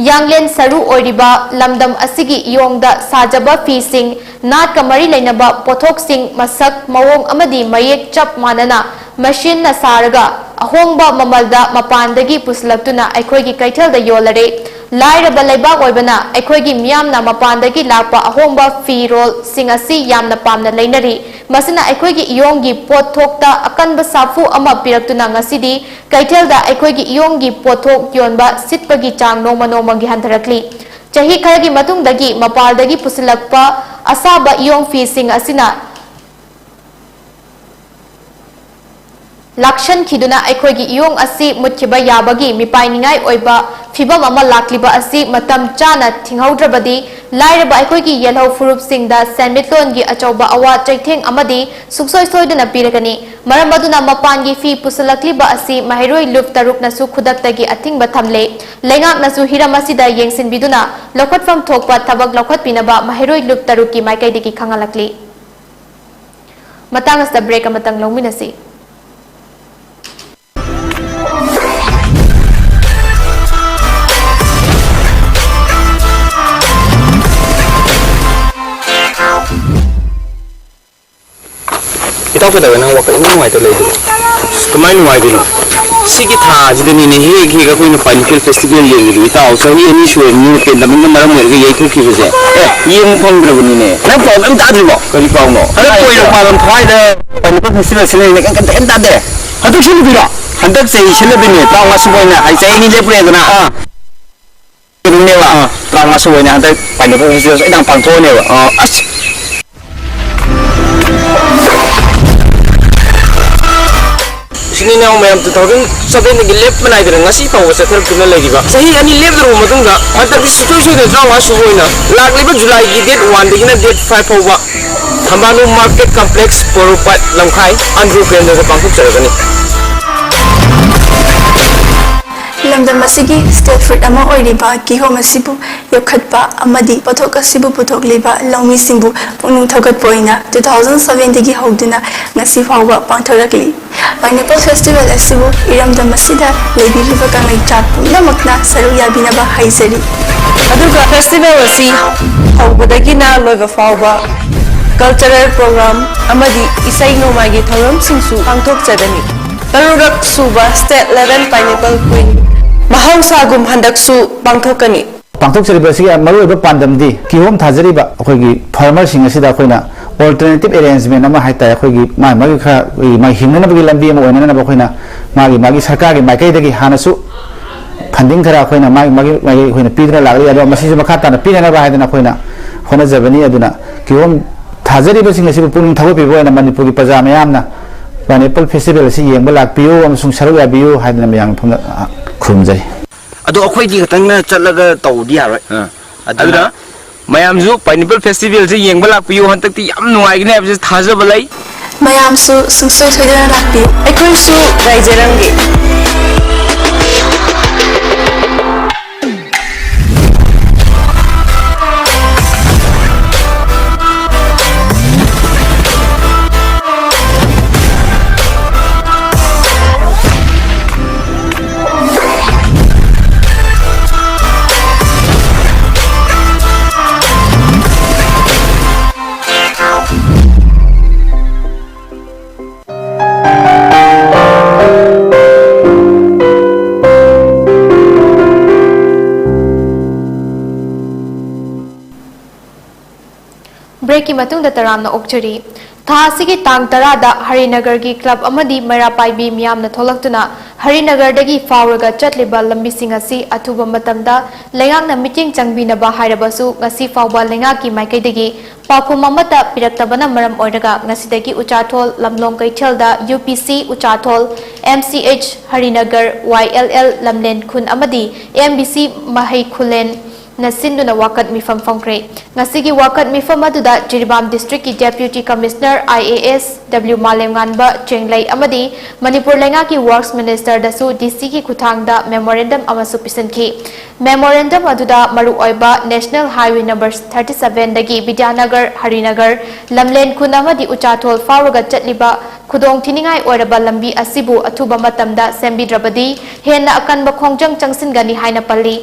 ꯌꯥꯡꯂꯦꯟ ꯁꯔꯨ ꯑꯣꯏꯔꯤꯕ ꯂꯝꯗꯝ ꯑꯁꯤꯒꯤ ꯏꯌꯣꯡꯗ ꯁꯥꯖꯕ ꯐꯤꯁꯤꯡ, ꯅꯥꯠꯀ ꯃꯔꯤ ꯂꯩꯅꯕ ꯄꯣꯠꯊꯣꯛꯁꯤꯡ ꯃꯁꯛ, ꯃꯑꯣꯡ ꯑꯃꯗꯤ ꯃꯌꯦꯛ ꯆꯞ ꯃꯥꯟꯅꯅ machineꯅ ꯁꯥꯔꯒ ꯑꯍꯣꯡꯕ ꯃꯃꯜꯗ ꯃꯄꯥꯟꯗꯒꯤ ꯄꯨꯁꯤꯜꯂꯛꯇꯨꯅ ꯑꯩꯈꯣꯏꯒꯤ ꯀꯩꯊꯦꯜꯗ ꯌꯣꯜꯂꯔꯦ꯫ ꯂꯥꯏꯔꯕ ꯂꯩꯕꯥꯛ ꯑꯣꯏꯕꯅ ꯑꯩꯈꯣꯏꯒꯤ ꯃꯤꯌꯥꯝꯅ ꯃꯄꯥꯟꯗꯒꯤ ꯂꯥꯛꯄ ꯑꯍꯣꯡꯕ ꯐꯤꯔꯣꯜꯁꯤꯡ ꯑꯁꯤ ꯌꯥꯝꯅ ꯄꯥꯝꯅ ꯂꯩꯅꯔꯤ꯫ ꯃꯁꯤꯅ ꯑꯩꯈꯣꯏꯒꯤ ꯏꯌꯣꯡꯒꯤ ꯄꯣꯠꯊꯣꯛꯇ ꯑꯀꯟꯕ ꯁꯥꯐꯨ ꯑꯃ ꯄꯤꯔꯛꯇꯨꯅ ꯉꯁꯤꯗꯤ ꯀꯩꯊꯦꯜꯗ ꯑꯩꯈꯣꯏꯒꯤ ꯏꯌꯣꯡꯒꯤ ꯄꯣꯠꯊꯣꯛ ꯌꯣꯟꯕ ꯁꯤꯠꯄꯒꯤ ꯆꯥꯡ ꯅꯣꯡꯃ ꯅꯣꯡꯃꯒꯤ ꯍꯟꯊꯔꯛꯂꯤ꯫ ꯆꯍꯤ ꯈꯔꯒꯤ ꯃꯇꯨꯡꯗꯒꯤ ꯃꯄꯥꯜꯗꯒꯤ ꯄꯨꯁꯤꯜꯂꯛꯄ ꯑꯁꯥꯕ ꯏꯌꯣꯡ ꯐꯤꯁꯤꯡ ꯑꯁꯤꯅ ꯂꯥꯛꯁꯟꯈꯤꯗꯨꯅ ꯑꯩꯈꯣꯏꯒꯤ ꯏꯌꯣꯡ ꯑꯁꯤ ꯃꯨꯠꯈꯤꯕ ꯌꯥꯕꯒꯤ ꯃꯤꯄꯥꯏꯅꯤꯡꯉꯥꯏ ꯑꯣꯏꯕ ꯐꯤꯚꯝ ꯑꯃ ꯂꯥꯛꯂꯤꯕ ꯑꯁꯤ ꯃꯇꯝ ꯆꯥꯅ ꯊꯤꯡꯍꯧꯗ꯭ꯔꯕꯗꯤ ꯂꯥꯏꯔꯕ ꯑꯩꯈꯣꯏꯒꯤ ꯌꯦꯜꯍꯧ ꯐꯨꯔꯨꯞꯁꯤꯡꯗ ꯁꯦꯟꯃꯤꯠꯂꯣꯟꯒꯤ ꯑꯆꯧꯕ ꯑꯋꯥ ꯆꯩꯊꯦꯡ ꯑꯃꯗꯤ ꯁꯨꯡꯁꯣꯏ ꯁꯣꯏꯗꯅ ꯄꯤꯔꯒꯅꯤ꯫ ꯃꯔꯝ ꯑꯗꯨꯅ ꯃꯄꯥꯟꯒꯤ ꯐꯤ ꯄꯨꯁꯤꯜꯂꯛꯂꯤꯕ ꯑꯁꯤ ꯃꯍꯩꯔꯣꯏ ꯂꯨꯞ ꯇꯔꯨꯛꯅꯁꯨ ꯈꯨꯗꯛꯇꯒꯤ ꯑꯊꯤꯡꯕ ꯊꯝꯂꯦ꯫ ꯂꯩꯉꯥꯛꯅꯁꯨ ꯍꯤꯔꯝ ꯑꯁꯤꯗ ꯌꯦꯡꯁꯤꯟꯕꯤꯗꯨꯅ ꯂꯧꯈꯠꯐꯝ ꯊꯣꯛꯄ ꯊꯕꯛ ꯂꯧꯈꯠꯄꯤꯅꯕ ꯃꯍꯩꯔꯣꯏ ꯂꯨꯞ ꯇꯔꯨꯛꯀꯤ ꯃꯥꯏꯀꯩꯗꯒꯤ ꯈꯪꯍꯜꯂꯛꯂꯤ꯫ ꯃꯇꯥꯡ ꯑꯁꯤꯗ ꯕ꯭ꯔꯦꯛ ꯑꯃꯇꯪ ꯂꯧꯃꯤꯟꯅꯁꯤ꯫ ꯏꯇꯥꯎ, ꯀꯩꯗꯧꯔꯦ? ꯅꯪ ꯋꯥꯈꯜ ꯏꯅꯨꯡ ꯅꯨꯡꯉꯥꯏꯇ ꯂꯩꯗꯨꯕꯣ? ꯑꯁ, ꯀꯃꯥꯏ ꯅꯨꯡꯉꯥꯏꯗꯣꯏꯅꯣ? ꯁꯤꯒꯤ ꯊꯥꯁꯤꯗꯅꯤꯅꯦ ꯍꯦꯛ ꯍꯦꯛ ꯑꯩꯈꯣꯏꯅ Pineapple Festival ꯌꯦꯡꯉꯤꯗꯣ, ꯏꯇꯥꯎ꯫ ꯆꯍꯤ ꯑꯅꯤ ꯁꯨꯔꯕꯅꯤ ꯄꯦꯟꯗꯕꯅ ꯃꯔꯝ ꯑꯣꯏꯔꯒ ꯌꯩꯊꯣꯛꯈꯤꯕꯁꯦ꯫ ꯑꯦ, ꯌꯦꯡꯕ ꯐꯪꯗ꯭ꯔꯕꯅꯤꯅꯦ꯫ ꯅꯪ ꯄꯥꯎ ꯑꯝ ꯇꯥꯗ꯭ꯔꯤꯕꯣ? ꯀꯔꯤ ꯄꯥꯎꯅꯣ? ꯍꯟꯗꯛ ꯀꯣꯏꯔ ꯄꯥꯂꯝ ꯊꯋꯥꯏꯗ Pineapple Festival ꯁꯤꯟꯅꯔꯤꯅꯦ, ꯀꯩꯝ, ꯀꯩꯝ, ꯀꯩꯝ ꯇꯥꯗꯦ꯫ ꯍꯟꯗꯛ ꯁꯤꯟꯕꯤꯔꯣ? ꯍꯟꯗꯛ ꯆꯍꯤ ꯁꯤꯟꯅꯗꯣꯏꯅꯦ, ꯇꯔꯥꯃꯉꯥ ꯁꯨꯕ ꯑꯣꯏꯅ꯫ ꯍꯥꯏ, ꯆꯍꯤ ꯑꯅꯤ ꯂꯦꯞꯄꯨꯔꯦꯗꯅ꯫ ꯑꯥ꯫ ꯑꯗꯨꯅꯦꯕ, ꯑꯥ꯫ ꯇꯔꯥꯃꯉꯥ ꯁꯨꯕ ꯑꯣꯏꯅ ꯍꯟꯗꯛ Pineapple Festival ꯑꯩ ꯅꯪ ꯄꯥꯡꯊꯣꯛꯑꯅꯦꯕ꯫ ꯑꯥ, ꯑꯁ꯫ ꯏꯆꯤꯟ ꯏꯅꯥꯎ ꯃꯌꯥꯝ, two thousand sevenꯗꯒꯤ ꯂꯦꯞꯄ ꯅꯥꯏꯗꯅ ꯉꯁꯤ ꯐꯥꯎꯕ ꯆꯠꯊꯔꯛꯇꯨꯅ ꯂꯩꯔꯤꯕ, ꯆꯍꯤ ꯑꯅꯤ ꯂꯦꯞꯂꯨꯔꯕ ꯃꯇꯨꯡꯗ ꯍꯟꯗꯛꯇꯤ ꯁꯨꯡꯁꯣꯏ ꯁꯣꯏꯗꯅ ꯇꯔꯥꯃꯉꯥ ꯁꯨꯕ ꯑꯣꯏꯅ ꯂꯥꯛꯂꯤꯕ Julyꯒꯤ date oneꯗꯒꯤꯅ date five ꯐꯥꯎꯕ ꯊꯝꯕꯥꯂꯨ Market Complex, ꯄꯣꯔꯣꯝꯄꯥꯠ, ꯂꯝꯈꯥꯏ, ꯑꯟꯗ꯭ꯔꯣ ꯀꯦꯟꯗ꯭ꯔꯗ ꯄꯥꯡꯊꯣꯛꯆꯔꯒꯅꯤ꯫ ꯂꯝꯗꯝ ꯑꯁꯤꯒꯤ staple fruit ꯑꯃ ꯑꯣꯏꯔꯤꯕ ꯀꯤꯍꯣꯝ ꯑꯁꯤꯕꯨ ꯌꯣꯛꯈꯠꯄ ꯑꯃꯗꯤ ꯄꯣꯠꯊꯣꯛ ꯑꯁꯤꯕꯨ ꯄꯨꯊꯣꯛꯂꯤꯕ ꯂꯧꯃꯤꯁꯤꯡꯕꯨ ꯄꯨꯛꯅꯤꯡ ꯊꯧꯒꯠꯄ ꯑꯣꯏꯅ two thousand sevenꯗꯒꯤ ꯍꯧꯗꯨꯅ ꯉꯁꯤ ꯐꯥꯎꯕ ꯄꯥꯡꯊꯣꯔꯛꯂꯤ꯫ Pineapple Festival ꯑꯁꯤꯕꯨ ꯏꯔꯝꯗꯝ ꯑꯁꯤꯗ ꯂꯩꯕꯤꯔꯤꯕ ꯀꯪꯂꯩꯆꯥ ꯄꯨꯝꯅꯃꯛꯅ ꯁꯔꯨꯛ ꯌꯥꯕꯤꯅꯕ ꯍꯥꯏꯖꯔꯤ꯫ ꯑꯗꯨꯒ festival ꯑꯁꯤ ꯍꯧꯕꯗꯒꯤꯅ ꯂꯣꯏꯕ ꯐꯥꯎꯕ cultural program ꯑꯃꯗꯤ ꯏꯁꯩ ꯅꯣꯡꯃꯥꯏꯒꯤ ꯊꯧꯔꯝꯁꯤꯡꯁꯨ ꯄꯥꯡꯊꯣꯛꯆꯒꯅꯤ꯫ ꯇꯔꯨꯛꯔꯛ ꯁꯨꯕ State Level Pineapple Queen ꯃꯍꯧꯁꯥꯒꯨꯝ ꯍꯟꯗꯛꯁꯨ ꯄꯥꯡꯊꯣꯛꯀꯅꯤ꯫ ꯄꯥꯡꯊꯣꯛꯆꯔꯤꯕ ꯑꯁꯤꯒꯤ ꯃꯔꯨꯑꯣꯏꯕ ꯄꯥꯟꯗꯝꯗꯤ ꯀꯤꯍꯣꯝ ꯊꯥꯖꯔꯤꯕ ꯑꯩꯈꯣꯏꯒꯤ farmerꯁꯤꯡ ꯑꯁꯤꯗ ꯑꯩꯈꯣꯏꯅ alternative arrangement ꯑꯃ ꯍꯥꯏ ꯇꯥꯔꯦ, ꯑꯩꯈꯣꯏꯒꯤ ꯃꯥꯒꯤ ꯃꯥꯒꯤ ꯈꯔ ꯑꯩꯈꯣꯏꯒꯤ ꯃꯥꯒꯤ ꯍꯤꯡꯅꯅꯕꯒꯤ ꯂꯝꯕꯤ ꯑꯃ ꯑꯣꯏꯅꯅꯕ ꯑꯩꯈꯣꯏꯅ ꯃꯥꯒꯤ ꯃꯥꯒꯤ ꯁꯔꯀꯥꯔꯒꯤ ꯃꯥꯏꯀꯩꯗꯒꯤ ꯍꯥꯟꯅꯁꯨ funding ꯈꯔ ꯑꯩꯈꯣꯏꯅ ꯃꯥꯒꯤ ꯃꯥꯒꯤ ꯃꯥꯒꯤ ꯑꯩꯈꯣꯏꯅ ꯄꯤꯗꯨꯅ ꯂꯥꯛꯂꯤ꯫ ꯑꯗꯣ ꯃꯁꯤꯁꯨ ꯃꯈꯥ ꯇꯥꯅ ꯄꯤꯅꯅꯕ ꯍꯥꯏꯗꯅ ꯑꯩꯈꯣꯏꯅ ꯍꯣꯠꯅꯖꯕꯅꯤ꯫ ꯑꯗꯨꯅ ꯀꯤꯍꯣꯝ ꯊꯥꯖꯔꯤꯕꯁꯤꯡ ꯑꯁꯤꯕꯨ ꯄꯨꯛꯅꯤꯡ ꯊꯧꯒꯠꯄꯤꯕ ꯑꯣꯏꯅ ꯃꯅꯤꯄꯨꯔꯒꯤ ꯄ꯭ꯔꯖꯥ ꯃꯌꯥꯝꯅ Pineapple Festival ꯑꯁꯤ ꯌꯦꯡꯕ ꯂꯥꯛꯄꯤꯌꯨ ꯑꯃꯁꯨꯡ ꯁꯔꯨꯛ ꯌꯥꯕꯤꯌꯨ ꯍꯥꯏꯗꯅ ꯃꯌꯥꯝꯒꯤ ꯃꯐꯝꯗ, ꯑ, ꯈꯨꯔꯨꯝꯖꯩ꯫ ꯑꯗꯣ ꯑꯩꯈꯣꯏꯗꯤ ꯈꯛꯇꯪꯅ ꯆꯠꯂꯒ ꯇꯧꯕꯗꯤ ꯌꯥꯔꯣꯏ꯫ ꯑꯥ꯫ ꯑꯗꯨꯅ ꯑꯗꯨꯅ ꯃꯌꯥꯝꯁꯨ Pineapple Festivalꯁꯦ ꯌꯦꯡꯕ ꯂꯥꯛꯄꯤꯌꯨ꯫ ꯍꯟꯗꯛꯇꯤ ꯌꯥꯝ ꯅꯨꯡꯉꯥꯏꯒꯅꯤ ꯍꯥꯏꯕꯁꯦ ꯊꯥꯖꯕ ꯂꯩ꯫ ꯃꯌꯥꯝꯁꯨ ꯁꯨꯡꯁꯣꯏ ꯁꯣꯏꯗꯅ ꯂꯥꯛꯄꯤꯌꯨ꯫ ꯑꯩꯈꯣꯏꯁꯨ ꯉꯥꯏꯖꯔꯝꯒꯦ꯫ Breakꯀꯤ ꯃꯇꯨꯡꯗ ꯇꯔꯥꯝꯅ ꯑꯣꯛꯆꯔꯤ꯫ ꯊꯥ ꯑꯁꯤꯒꯤ ꯇꯥꯡ ꯇꯔꯥꯗ ꯍꯔꯤꯅꯒꯔꯒꯤ club ꯑꯃꯗꯤ ꯃꯩꯔꯥ ꯄꯥꯏꯕꯤ ꯃꯤꯌꯥꯝꯅ ꯊꯣꯛꯂꯛꯇꯨꯅ ꯍꯔꯤꯅꯒꯔꯗꯒꯤ ꯐꯥꯎꯔꯒ ꯆꯠꯂꯤꯕ ꯂꯝꯕꯤꯁꯤꯡ ꯑꯁꯤ ꯑꯊꯨꯕ ꯃꯇꯝꯗ ꯂꯩꯉꯥꯛꯅ ꯃꯤꯠꯌꯦꯡ ꯆꯪꯕꯤꯅꯕ ꯍꯥꯏꯔꯕꯁꯨ, ꯉꯁꯤ ꯐꯥꯎꯕ ꯂꯩꯉꯥꯛꯀꯤ ꯃꯥꯏꯀꯩꯗꯒꯤ ꯄꯥꯎꯈꯨꯝ ꯑꯃꯠꯇ ꯄꯤꯔꯛꯇꯕꯅ ꯃꯔꯝ ꯑꯣꯏꯔꯒ, ꯉꯁꯤꯗꯒꯤ ꯎꯆꯥꯊꯣꯜ ꯂꯝꯂꯣꯡ ꯀꯩꯊꯦꯜꯗ UPC ꯎꯆꯥꯊꯣꯜ, MCH ꯍꯔꯤꯅꯒꯔ, YLL ꯂꯝꯂꯦꯟ ꯈꯨꯟ ꯑꯃꯗꯤ MBC ꯃꯍꯩ ꯈꯨꯂꯦꯟꯅ ꯁꯤꯟꯗꯨꯅ ꯋꯥꯀꯠ ꯃꯤꯐꯝ ꯐꯝꯈ꯭ꯔꯦ꯫ ꯉꯁꯤꯒꯤ ꯋꯥꯀꯠ ꯃꯤꯐꯝ ꯑꯗꯨꯗ Jiribam districtꯀꯤ Deputy Commissioner IAS W ꯃꯥꯂꯦꯝꯉꯥꯟꯕ ꯆꯦꯡꯂꯩ ꯑꯃꯗꯤ ꯃꯅꯤꯄꯨꯔ ꯂꯩꯉꯥꯛꯀꯤ Works Ministerꯗꯁꯨ DCꯒꯤ ꯈꯨꯠꯊꯥꯡꯗ memorandum ꯑꯃꯁꯨ ꯄꯤꯁꯤꯟꯈꯤ꯫ Memorandum ꯑꯗꯨꯗ ꯃꯔꯨꯑꯣꯏꯕ National Highway number thirty sevenꯗꯒꯤ ꯕꯤꯗ꯭ꯌꯥꯅꯒꯔ, Harinagar, ꯂꯝꯂꯦꯟ ꯈꯨꯟ ꯑꯃꯗꯤ ꯎꯆꯥꯊꯣꯜ ꯐꯥꯎꯔꯒ ꯆꯠꯂꯤꯕ ꯈꯨꯗꯣꯡ ꯊꯤꯅꯤꯡꯉꯥꯏ ꯑꯣꯏꯔꯕ ꯂꯝꯕꯤ ꯑꯁꯤꯕꯨ ꯑꯊꯨꯕ ꯃꯇꯝꯗ ꯁꯦꯝꯕꯤꯗ꯭ꯔꯕꯗꯤ ꯍꯦꯟꯅ ꯑꯀꯟꯕ ꯈꯣꯡꯖꯪ ꯆꯪꯁꯤꯟꯒꯅꯤ ꯍꯥꯏꯅ ꯄꯜꯂꯤ꯫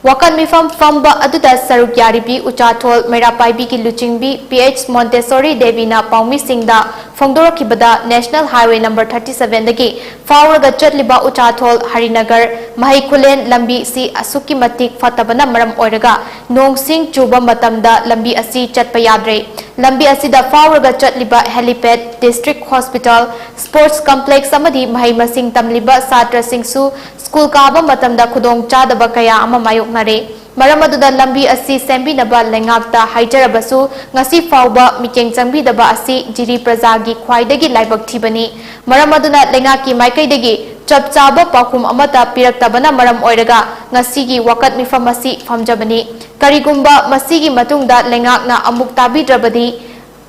ꯋꯥꯀꯠ ꯃꯤꯐꯝ ꯐꯝꯕ ꯑꯗꯨꯗ ꯁꯔꯨꯛ ꯌꯥꯔꯤꯕꯤ ꯎꯆꯥꯊꯣꯜ ꯃꯩꯔꯥ ꯄꯥꯏꯕꯤꯒꯤ ꯂꯨꯆꯤꯡꯕꯤ P H ꯃꯣꯟꯇꯦꯁꯣꯔꯤ ꯗꯦꯕꯤꯅ ꯄꯥꯎꯃꯤꯁꯤꯡꯗ ꯐꯣꯡꯗꯣꯔꯛꯈꯤꯕꯗ, National Highway number thirty sevenꯗꯒꯤ ꯐꯥꯎꯔꯒ ꯆꯠꯂꯤꯕ ꯎꯆꯥꯊꯣꯜ ꯍꯔꯤꯅꯒꯔ ꯃꯍꯩ ꯈꯨꯂꯦꯟ ꯂꯝꯕꯤ ꯑꯁꯤ ꯑꯁꯨꯛꯀꯤ ꯃꯇꯤꯛ ꯐꯠꯇꯕꯅ ꯃꯔꯝ ꯑꯣꯏꯔꯒ ꯅꯣꯡ ꯁꯤꯡ ꯆꯨꯕ ꯃꯇꯝꯗ ꯂꯝꯕꯤ ꯑꯁꯤ ꯆꯠꯄ ꯌꯥꯗ꯭ꯔꯦ꯫ ꯂꯝꯕꯤ ꯑꯁꯤꯗ ꯐꯥꯎꯔꯒ ꯆꯠꯂꯤꯕ helipad, district hospital, sports complex ꯑꯃꯗꯤ ꯃꯍꯩ ꯃꯁꯤꯡ ꯇꯝꯂꯤꯕ ꯁꯥꯇ꯭ꯔꯁꯤꯡꯁꯨ ꯁ꯭ꯀꯨꯜ ꯀꯥꯕ ꯃꯇꯝꯗ ꯈꯨꯗꯣꯡ ꯆꯥꯗꯕ ꯀꯌꯥ ꯑꯃ ꯃꯥꯌꯣꯛꯅꯔꯦ꯫ ꯃꯔꯝ ꯑꯗꯨꯅ ꯂꯝꯕꯤ ꯑꯁꯤ ꯁꯦꯝꯕꯤꯅꯕ ꯂꯩꯉꯥꯛꯇ ꯍꯥꯏꯖꯔꯕꯁꯨ ꯉꯁꯤ ꯐꯥꯎꯕ ꯃꯤꯠꯌꯦꯡ ꯆꯪꯕꯤꯗꯕ ꯑꯁꯤ ꯖꯤꯔꯤ ꯄ꯭ꯔꯖꯥꯒꯤ ꯈ꯭ꯋꯥꯏꯗꯒꯤ ꯂꯥꯏꯕꯛ ꯊꯤꯕꯅꯤ꯫ ꯃꯔꯝ ꯑꯗꯨꯅ ꯂꯩꯉꯥꯛꯀꯤ ꯃꯥꯏꯀꯩꯗꯒꯤ ꯆꯞ ꯆꯥꯕ ꯄꯥꯎꯈꯨꯝ ꯑꯃꯠꯇ ꯄꯤꯔꯛꯇꯕꯅ ꯃꯔꯝ ꯑꯣꯏꯔꯒ ꯉꯁꯤꯒꯤ ꯋꯥꯀꯠ ꯃꯤꯐꯝ ꯑꯁꯤ ꯐꯝꯖꯕꯅꯤ꯫ ꯀꯔꯤꯒꯨꯝꯕ ꯃꯁꯤꯒꯤ ꯃꯇꯨꯡꯗ ꯂꯩꯉꯥꯛꯅ ꯑꯃꯨꯛ ꯇꯥꯕꯤꯗ꯭ꯔꯕꯗꯤ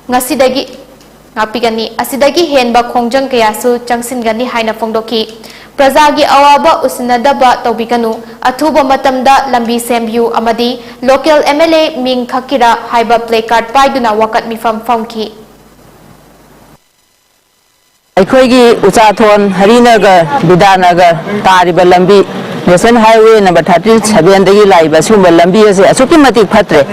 ꯉꯁꯤꯗꯒꯤ ꯉꯥꯛꯄꯤꯒꯅꯤ꯫ ꯑꯁꯤꯗꯒꯤ ꯍꯦꯟꯕ ꯈꯣꯡꯖꯪ ꯀꯌꯥꯁꯨ ꯆꯪꯁꯤꯟꯒꯅꯤ ꯍꯥꯏꯅ ꯐꯣꯡꯗꯣꯛꯈꯤ꯫ ꯄ꯭ꯔꯖꯥꯒꯤ ꯑꯋꯥꯕ ꯎꯁꯤꯟꯅꯗꯕ ꯇꯧꯕꯤꯒꯅꯨ꯫ ꯑꯊꯨꯕ ꯃꯇꯝꯗ ꯂꯝꯕꯤ ꯁꯦꯝꯕꯤꯌꯨ ꯑꯃꯗꯤ local MLA ꯃꯤꯡ ꯈꯛꯀꯤꯔꯥ ꯍꯥꯏꯕ placard ꯄꯥꯏꯗꯨꯅ ꯋꯥꯀꯠ ꯃꯤꯐꯝ ꯐꯝꯈꯤ꯫ ꯑꯩꯈꯣꯏꯒꯤ ꯎꯆꯥꯊꯣꯟ ꯍꯔꯤꯅꯒꯔ ꯕꯤꯗ꯭ꯌꯥꯅꯒꯔ ꯇꯥꯔꯤꯕ ꯂꯝꯕꯤ National Highway number thirty seven ꯗꯒꯤ ꯂꯥꯛꯏꯕ ꯁꯤꯒꯨꯝꯕ ꯂꯝꯕꯤ ꯑꯁꯦ ꯑꯁꯨꯛꯀꯤ ꯃꯇꯤꯛ ꯐꯠꯇ꯭ꯔꯦ꯫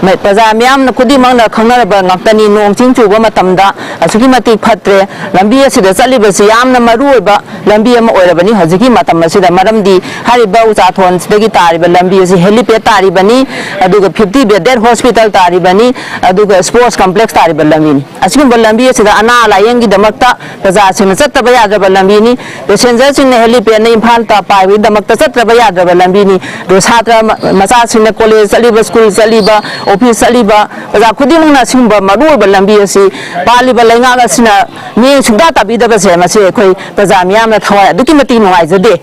ꯃ-, ꯄ꯭ꯔꯖꯥ ꯃꯤꯌꯥꯝꯅ ꯈꯨꯗꯤꯡꯃꯛꯅ ꯈꯪꯅꯔꯕ ꯉꯥꯛꯇꯅꯤ, ꯅꯣꯡ ꯆꯤꯡ ꯆꯨꯕ ꯃꯇꯝꯗ ꯑꯁꯨꯛꯀꯤ ꯃꯇꯤꯛ ꯐꯠꯇ꯭ꯔꯦ꯫ ꯂꯝꯕꯤ ꯑꯁꯤꯗ ꯆꯠꯂꯤꯕꯁꯤ ꯌꯥꯝꯅ ꯃꯔꯨ ꯑꯣꯏꯕ ꯂꯝꯕꯤ ꯑꯃ ꯑꯣꯏꯔꯕꯅꯤ ꯍꯧꯖꯤꯛꯀꯤ ꯃꯇꯝ ꯑꯁꯤꯗ, ꯃꯔꯝꯗꯤ ꯍꯥꯏꯔꯤꯕ ꯎꯆꯥꯊꯣꯟꯁꯤꯗꯒꯤ ꯇꯥꯔꯤꯕ ꯂꯝꯕꯤ ꯑꯁꯤ helipad ꯇꯥꯔꯤꯕꯅꯤ, ꯑꯗꯨꯒ fifty bedded hospital ꯇꯥꯔꯤꯕꯅꯤ, ꯑꯗꯨꯒ sports complex ꯇꯥꯔꯤꯕ ꯂꯝꯕꯤꯅꯤ꯫ ꯑꯁꯤꯒꯨꯝꯕ ꯂꯝꯕꯤ ꯑꯁꯤꯗ ꯑꯅꯥ ꯂꯥꯏꯌꯦꯡꯒꯤꯗꯃꯛꯇ ꯄ꯭ꯔꯖꯥꯁꯤꯡꯅ ꯆꯠꯇꯕ ꯌꯥꯗ꯭ꯔꯕ ꯂꯝꯕꯤꯅꯤ꯫ Passengerꯁꯤꯡꯅ helipadꯅ ꯏꯝꯐꯥꯜ ꯇ ꯄꯥꯏꯕꯒꯤꯗꯃꯛꯇ ꯆꯠꯇ꯭ꯔꯕ ꯌꯥꯗ꯭ꯔꯕ ꯂꯝꯕꯤꯅꯤ꯫ ꯑꯗꯨ ꯁꯥꯇ꯭ꯔ ꯃ-, ꯃꯆꯥꯁꯤꯡꯅ college ꯆꯠꯂꯤꯕ, school ꯆꯠꯂꯤꯕ, office ꯆꯠꯂꯤꯕ, ꯄ꯭ꯔꯖꯥ ꯈꯨꯗꯤꯡꯃꯛꯅ ꯑꯁꯤꯒꯨꯝꯕ ꯃꯔꯨꯑꯣꯏꯕ ꯂꯝꯕꯤ ꯑꯁꯤ ꯄꯥꯜꯂꯤꯕ ꯂꯩꯉꯥꯛ ꯑꯁꯤꯅ ꯃꯤꯠꯌꯦꯡ ꯁꯨꯡꯇꯥ ꯇꯥꯕꯤꯗꯕꯁꯦ, ꯃꯁꯤ ꯑꯩꯈꯣꯏ ꯄ꯭ꯔꯖꯥ ꯃꯤꯌꯥꯝꯅ ꯊꯋꯥꯏ ꯑꯗꯨꯛꯀꯤ ꯃꯇꯤꯛ ꯅꯨꯡꯉꯥꯏꯖꯗꯦ꯫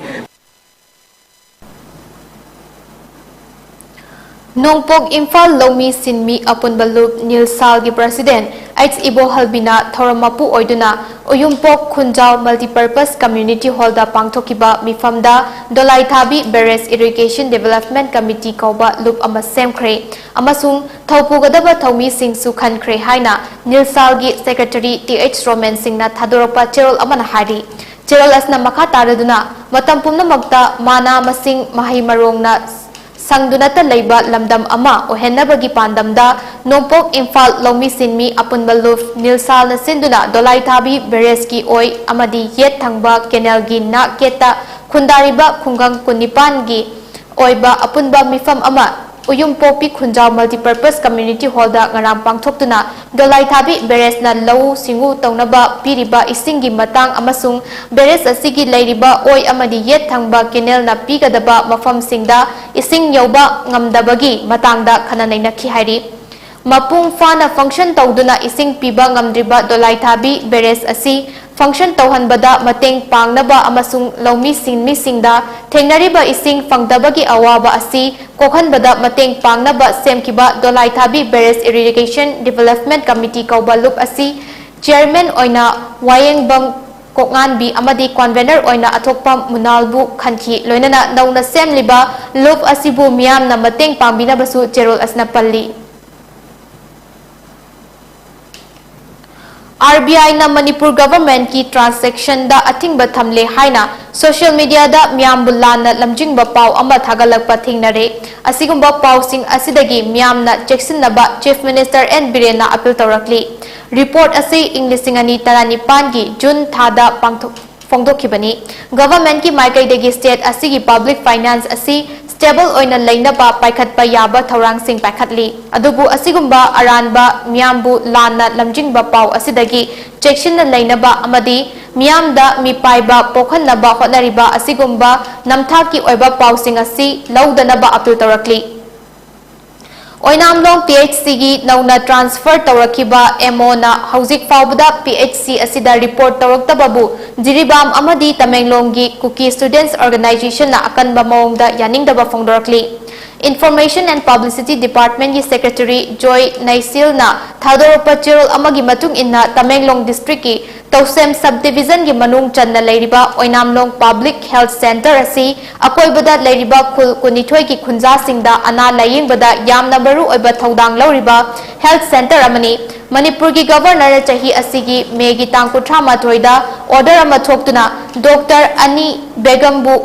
ꯅꯣꯡꯄꯣꯛ ꯏꯝꯐꯥꯜ ꯂꯧꯃꯤ ꯁꯤꯟꯃꯤ ꯑꯄꯨꯟꯕ ꯂꯨꯞ ꯅꯤꯜꯁꯥꯜꯒꯤ president H ꯏꯕꯣꯍꯜꯕꯤꯅ ꯊꯧꯔꯝ ꯃꯄꯨ ꯑꯣꯏꯗꯨꯅ ꯎꯌꯨꯝꯄꯣꯛ ꯈꯨꯟꯖꯥꯎ multipurpose community hallꯗ ꯄꯥꯡꯊꯣꯛꯈꯤꯕ ꯃꯤꯐꯝꯗ ꯗꯣꯂꯥꯏꯊꯥꯕꯤ barrage irrigation development committee ꯀꯧꯕ ꯂꯨꯞ ꯑꯃ ꯁꯦꯝꯈ꯭ꯔꯦ ꯑꯃꯁꯨꯡ ꯊꯧ ꯄꯨꯒꯗꯕ ꯊꯧꯃꯤꯁꯤꯡꯁꯨ ꯈꯟꯈ꯭ꯔꯦ ꯍꯥꯏꯅ ꯅꯤꯜꯁꯥꯜꯒꯤ secretary T H ꯔꯣꯃꯦꯟ ꯁꯤꯡꯅ ꯊꯥꯗꯣꯔꯛꯄ ꯆꯦꯔꯣꯜ ꯑꯃꯅ ꯍꯥꯏꯔꯤ꯫ ꯆꯦꯔꯣꯜ ꯑꯁꯤꯅ ꯃꯈꯥ ꯇꯥꯔꯗꯨꯅ ꯃꯇꯝ ꯄꯨꯝꯅꯃꯛꯇ ꯃꯅꯥ ꯃꯁꯤꯡ, ꯃꯍꯩ ꯃꯔꯣꯡꯅ ꯁꯪꯗꯨꯅꯇ ꯂꯩꯕ ꯂꯝꯗꯝ ꯑꯃ ꯑꯣꯏꯍꯟꯅꯕꯒꯤ ꯄꯥꯟꯗꯝꯗ ꯅꯣꯡꯄꯣꯛ ꯏꯝꯐꯥꯜ ꯂꯧꯃꯤ ꯁꯤꯟꯃꯤ ꯑꯄꯨꯟꯕ ꯂꯨꯞ ꯅꯤꯜꯁꯥꯜꯅ ꯁꯤꯟꯗꯨꯅ ꯗꯣꯂꯥꯏꯊꯥꯕꯤ barrageꯀꯤ ꯑꯣꯏ ꯑꯃꯗꯤ ꯌꯦꯠ ꯊꯪꯕ canalꯒꯤ ꯅꯥꯛ ꯌꯦꯠꯇ ꯈꯨꯟꯗꯥꯔꯤꯕ ꯈꯨꯡꯒꯪ ꯀꯨꯟꯅꯤꯄꯥꯟꯒꯤ ꯑꯣꯏꯕ ꯑꯄꯨꯟꯕ ꯃꯤꯐꯝ ꯑꯃ ꯎꯌꯨꯝꯄꯣꯛꯄꯤ ꯈꯨꯟꯖꯥꯎ Multipurpose Community Hallꯗ ꯉꯔꯥꯡ ꯄꯥꯡꯊꯣꯛꯇꯨꯅ ꯗꯣꯂꯥꯏꯊꯥꯕꯤ barrageꯅ ꯂꯧꯎ ꯁꯤꯡꯎ ꯇꯧꯅꯕ ꯄꯤꯔꯤꯕ ꯏꯁꯤꯡꯒꯤ ꯃꯇꯥꯡ ꯑꯃꯁꯨꯡ barrage ꯑꯁꯤꯒꯤ ꯂꯩꯔꯤꯕ ꯑꯣꯏ ꯑꯃꯗꯤ ꯌꯦꯠ ꯊꯪꯕ canalꯅ ꯄꯤꯒꯗꯕ ꯃꯐꯝꯁꯤꯡꯗ ꯏꯁꯤꯡ ꯌꯧꯕ ꯉꯝꯗꯕꯒꯤ ꯃꯇꯥꯡꯗ ꯈꯟꯅ ꯅꯩꯅꯈꯤ ꯍꯥꯏꯔꯤ꯫ ꯃꯄꯨꯡ ꯐꯥꯅ function ꯇꯧꯗꯨꯅ ꯏꯁꯤꯡ ꯄꯤꯕ ꯉꯝꯗ꯭ꯔꯤꯕ ꯗꯣꯂꯥꯏꯊꯥꯕꯤ barrage ꯑꯁꯤ function ꯇꯧꯍꯟꯕꯗ ꯃꯇꯦꯡ ꯄꯥꯡꯅꯕ ꯑꯃꯁꯨꯡ ꯂꯧꯃꯤ ꯁꯤꯟꯃꯤꯁꯤꯡꯗ ꯊꯦꯡꯅꯔꯤꯕ ꯏꯁꯤꯡ ꯐꯪꯗꯕꯒꯤ ꯑꯋꯥꯕ ꯑꯁꯤ ꯀꯣꯛꯍꯟꯕꯗ ꯃꯇꯦꯡ ꯄꯥꯡꯅꯕ ꯁꯦꯝꯈꯤꯕ ꯗꯣꯂꯥꯏꯊꯥꯕꯤ Barrage Irrigation Development Committee ꯀꯧꯕ ꯂꯨꯞ ꯑꯁꯤ chairman ꯑꯣꯏꯅ ꯋꯥꯌꯦꯡꯕꯝ ꯀꯣꯛꯉꯥꯟꯕꯤ ꯑꯃꯗꯤ convener ꯑꯣꯏꯅ ꯑꯊꯣꯛꯄ ꯃꯨꯅꯥꯜꯕꯨ ꯈꯟꯈꯤ꯫ ꯂꯣꯏꯅꯅ ꯅꯧꯅ ꯁꯦꯝꯂꯤꯕ ꯂꯨꯞ ꯑꯁꯤꯕꯨ ꯃꯤꯌꯥꯝꯅ ꯃꯇꯦꯡ ꯄꯥꯡꯕꯤꯅꯕꯁꯨ ꯆꯦꯔꯣꯜ ꯑꯁꯤꯅ ꯄꯜꯂꯤ꯫ RBIꯅ ꯃꯅꯤꯄꯨꯔ governmentꯀꯤ transactionꯗ ꯑꯊꯤꯡꯕ ꯊꯝꯂꯦ ꯍꯥꯏꯅ social mediaꯗ ꯃꯤꯌꯥꯝꯕꯨ ꯂꯥꯟꯅ ꯂꯝꯖꯤꯡꯕ ꯄꯥꯎ ꯑꯃ ꯊꯥꯒꯠꯂꯛꯄ ꯊꯦꯡꯅꯔꯦ꯫ ꯑꯁꯤꯒꯨꯝꯕ ꯄꯥꯎꯁꯤꯡ ꯑꯁꯤꯗꯒꯤ ꯃꯤꯌꯥꯝꯅ ꯆꯦꯛꯁꯤꯟꯅꯕ Chief Minister N ꯕꯤꯔꯦꯟꯅ appeal ꯇꯧꯔꯛꯂꯤ꯫ Report ꯑꯁꯤ ꯏꯪ ꯂꯤꯁꯤꯡ ꯑꯅꯤ ꯇꯔꯥꯅꯤꯄꯥꯟꯒꯤ June ꯊꯥꯗ ꯄꯥꯡꯊꯣꯛ-, ꯐꯣꯡꯗꯣꯛꯈꯤꯕꯅꯤ꯫ Governmentꯀꯤ ꯃꯥꯏꯀꯩꯗꯒꯤ state ꯑꯁꯤꯒꯤ public finance ꯑꯁꯤ stable ꯑꯣꯏꯅ ꯂꯩꯅꯕ ꯄꯥꯏꯈꯠꯄ ꯌꯥꯕ ꯊꯧꯔꯥꯡꯁꯤꯡ ꯄꯥꯏꯈꯠꯂꯤ꯫ ꯑꯗꯨꯕꯨ ꯑꯁꯤꯒꯨꯝꯕ ꯑꯔꯥꯟꯕ ꯃꯤꯌꯥꯝꯕꯨ ꯂꯥꯟꯅ ꯂꯝꯖꯤꯡꯕ ꯄꯥꯎ ꯑꯁꯤꯗꯒꯤ ꯆꯦꯛꯁꯤꯟꯅ ꯂꯩꯅꯕ ꯑꯃꯗꯤ ꯃꯤꯌꯥꯝꯗ ꯃꯤꯄꯥꯏꯕ ꯄꯣꯛꯍꯟꯅꯕ ꯍꯣꯠꯅꯔꯤꯕ ꯑꯁꯤꯒꯨꯝꯕ ꯅꯝꯊꯥꯛꯀꯤ ꯑꯣꯏꯕ ꯄꯥꯎꯁꯤꯡ ꯑꯁꯤ ꯂꯧꯗꯅꯕ appeal ꯇꯧꯔꯛꯂꯤ꯫ ꯑꯣꯏꯅꯥꯝꯂꯣꯡ PHCꯒꯤ ꯅꯧꯅ transfer ꯇꯧꯔꯛꯈꯤꯕ MOꯅ ꯍꯧꯖꯤꯛ ꯐꯥꯎꯕꯗ PHC ꯑꯁꯤꯗ report ꯇꯧꯔꯛꯇꯕꯕꯨ ꯖꯤꯔꯤꯕꯥꯝ ꯑꯃꯗꯤ ꯇꯃꯦꯡꯂꯣꯡꯒꯤ ꯀꯨꯀꯤ Students Organizationꯅ ꯑꯀꯟꯕ ꯃꯑꯣꯡꯗ ꯌꯥꯅꯤꯡꯗꯕ ꯐꯣꯡꯗꯣꯔꯛꯂꯤ꯫ Information and Publicity Departmentꯀꯤ Secretary ꯖꯣꯏ ꯅꯩꯁꯤꯜꯅ ꯊꯥꯗꯣꯔꯛꯄ ꯆꯦꯔꯣꯜ ꯑꯃꯒꯤ ꯃꯇꯨꯡ ꯏꯟꯅ, ꯇꯃꯦꯡꯂꯣꯡ districtꯀꯤ ꯇꯧꯁꯦꯝ subdivisionꯒꯤ ꯃꯅꯨꯡ ꯆꯟꯅ ꯂꯩꯔꯤꯕ ꯑꯣꯏꯅꯥꯝꯂꯣꯡ Public Health Centre ꯑꯁꯤ ꯑꯀꯣꯏꯕꯗ ꯂꯩꯔꯤꯕ ꯈꯨꯜ ꯀꯨꯟꯅꯤꯊꯣꯏꯒꯤ ꯈꯨꯟꯖꯥꯁꯤꯡꯗ ꯑꯅꯥ ꯂꯥꯌꯦꯡꯕꯗ ꯌꯥꯝꯅ ꯃꯔꯨ ꯑꯣꯏꯕ ꯊꯧꯗꯥꯡ ꯂꯧꯔꯤꯕ health centre ꯑꯃꯅꯤ꯫ ꯃꯅꯤꯄꯨꯔꯒꯤ Governorꯅ ꯆꯍꯤ ꯑꯁꯤꯒꯤ Mayꯒꯤ ꯇꯥꯡ ꯀꯨꯟꯊ꯭ꯔꯥ ꯃꯥꯊꯣꯏꯗ order ꯑꯃ ꯊꯣꯛꯇꯨꯅ Doctor ꯑꯅꯤ ꯕꯦꯒꯝꯕꯨ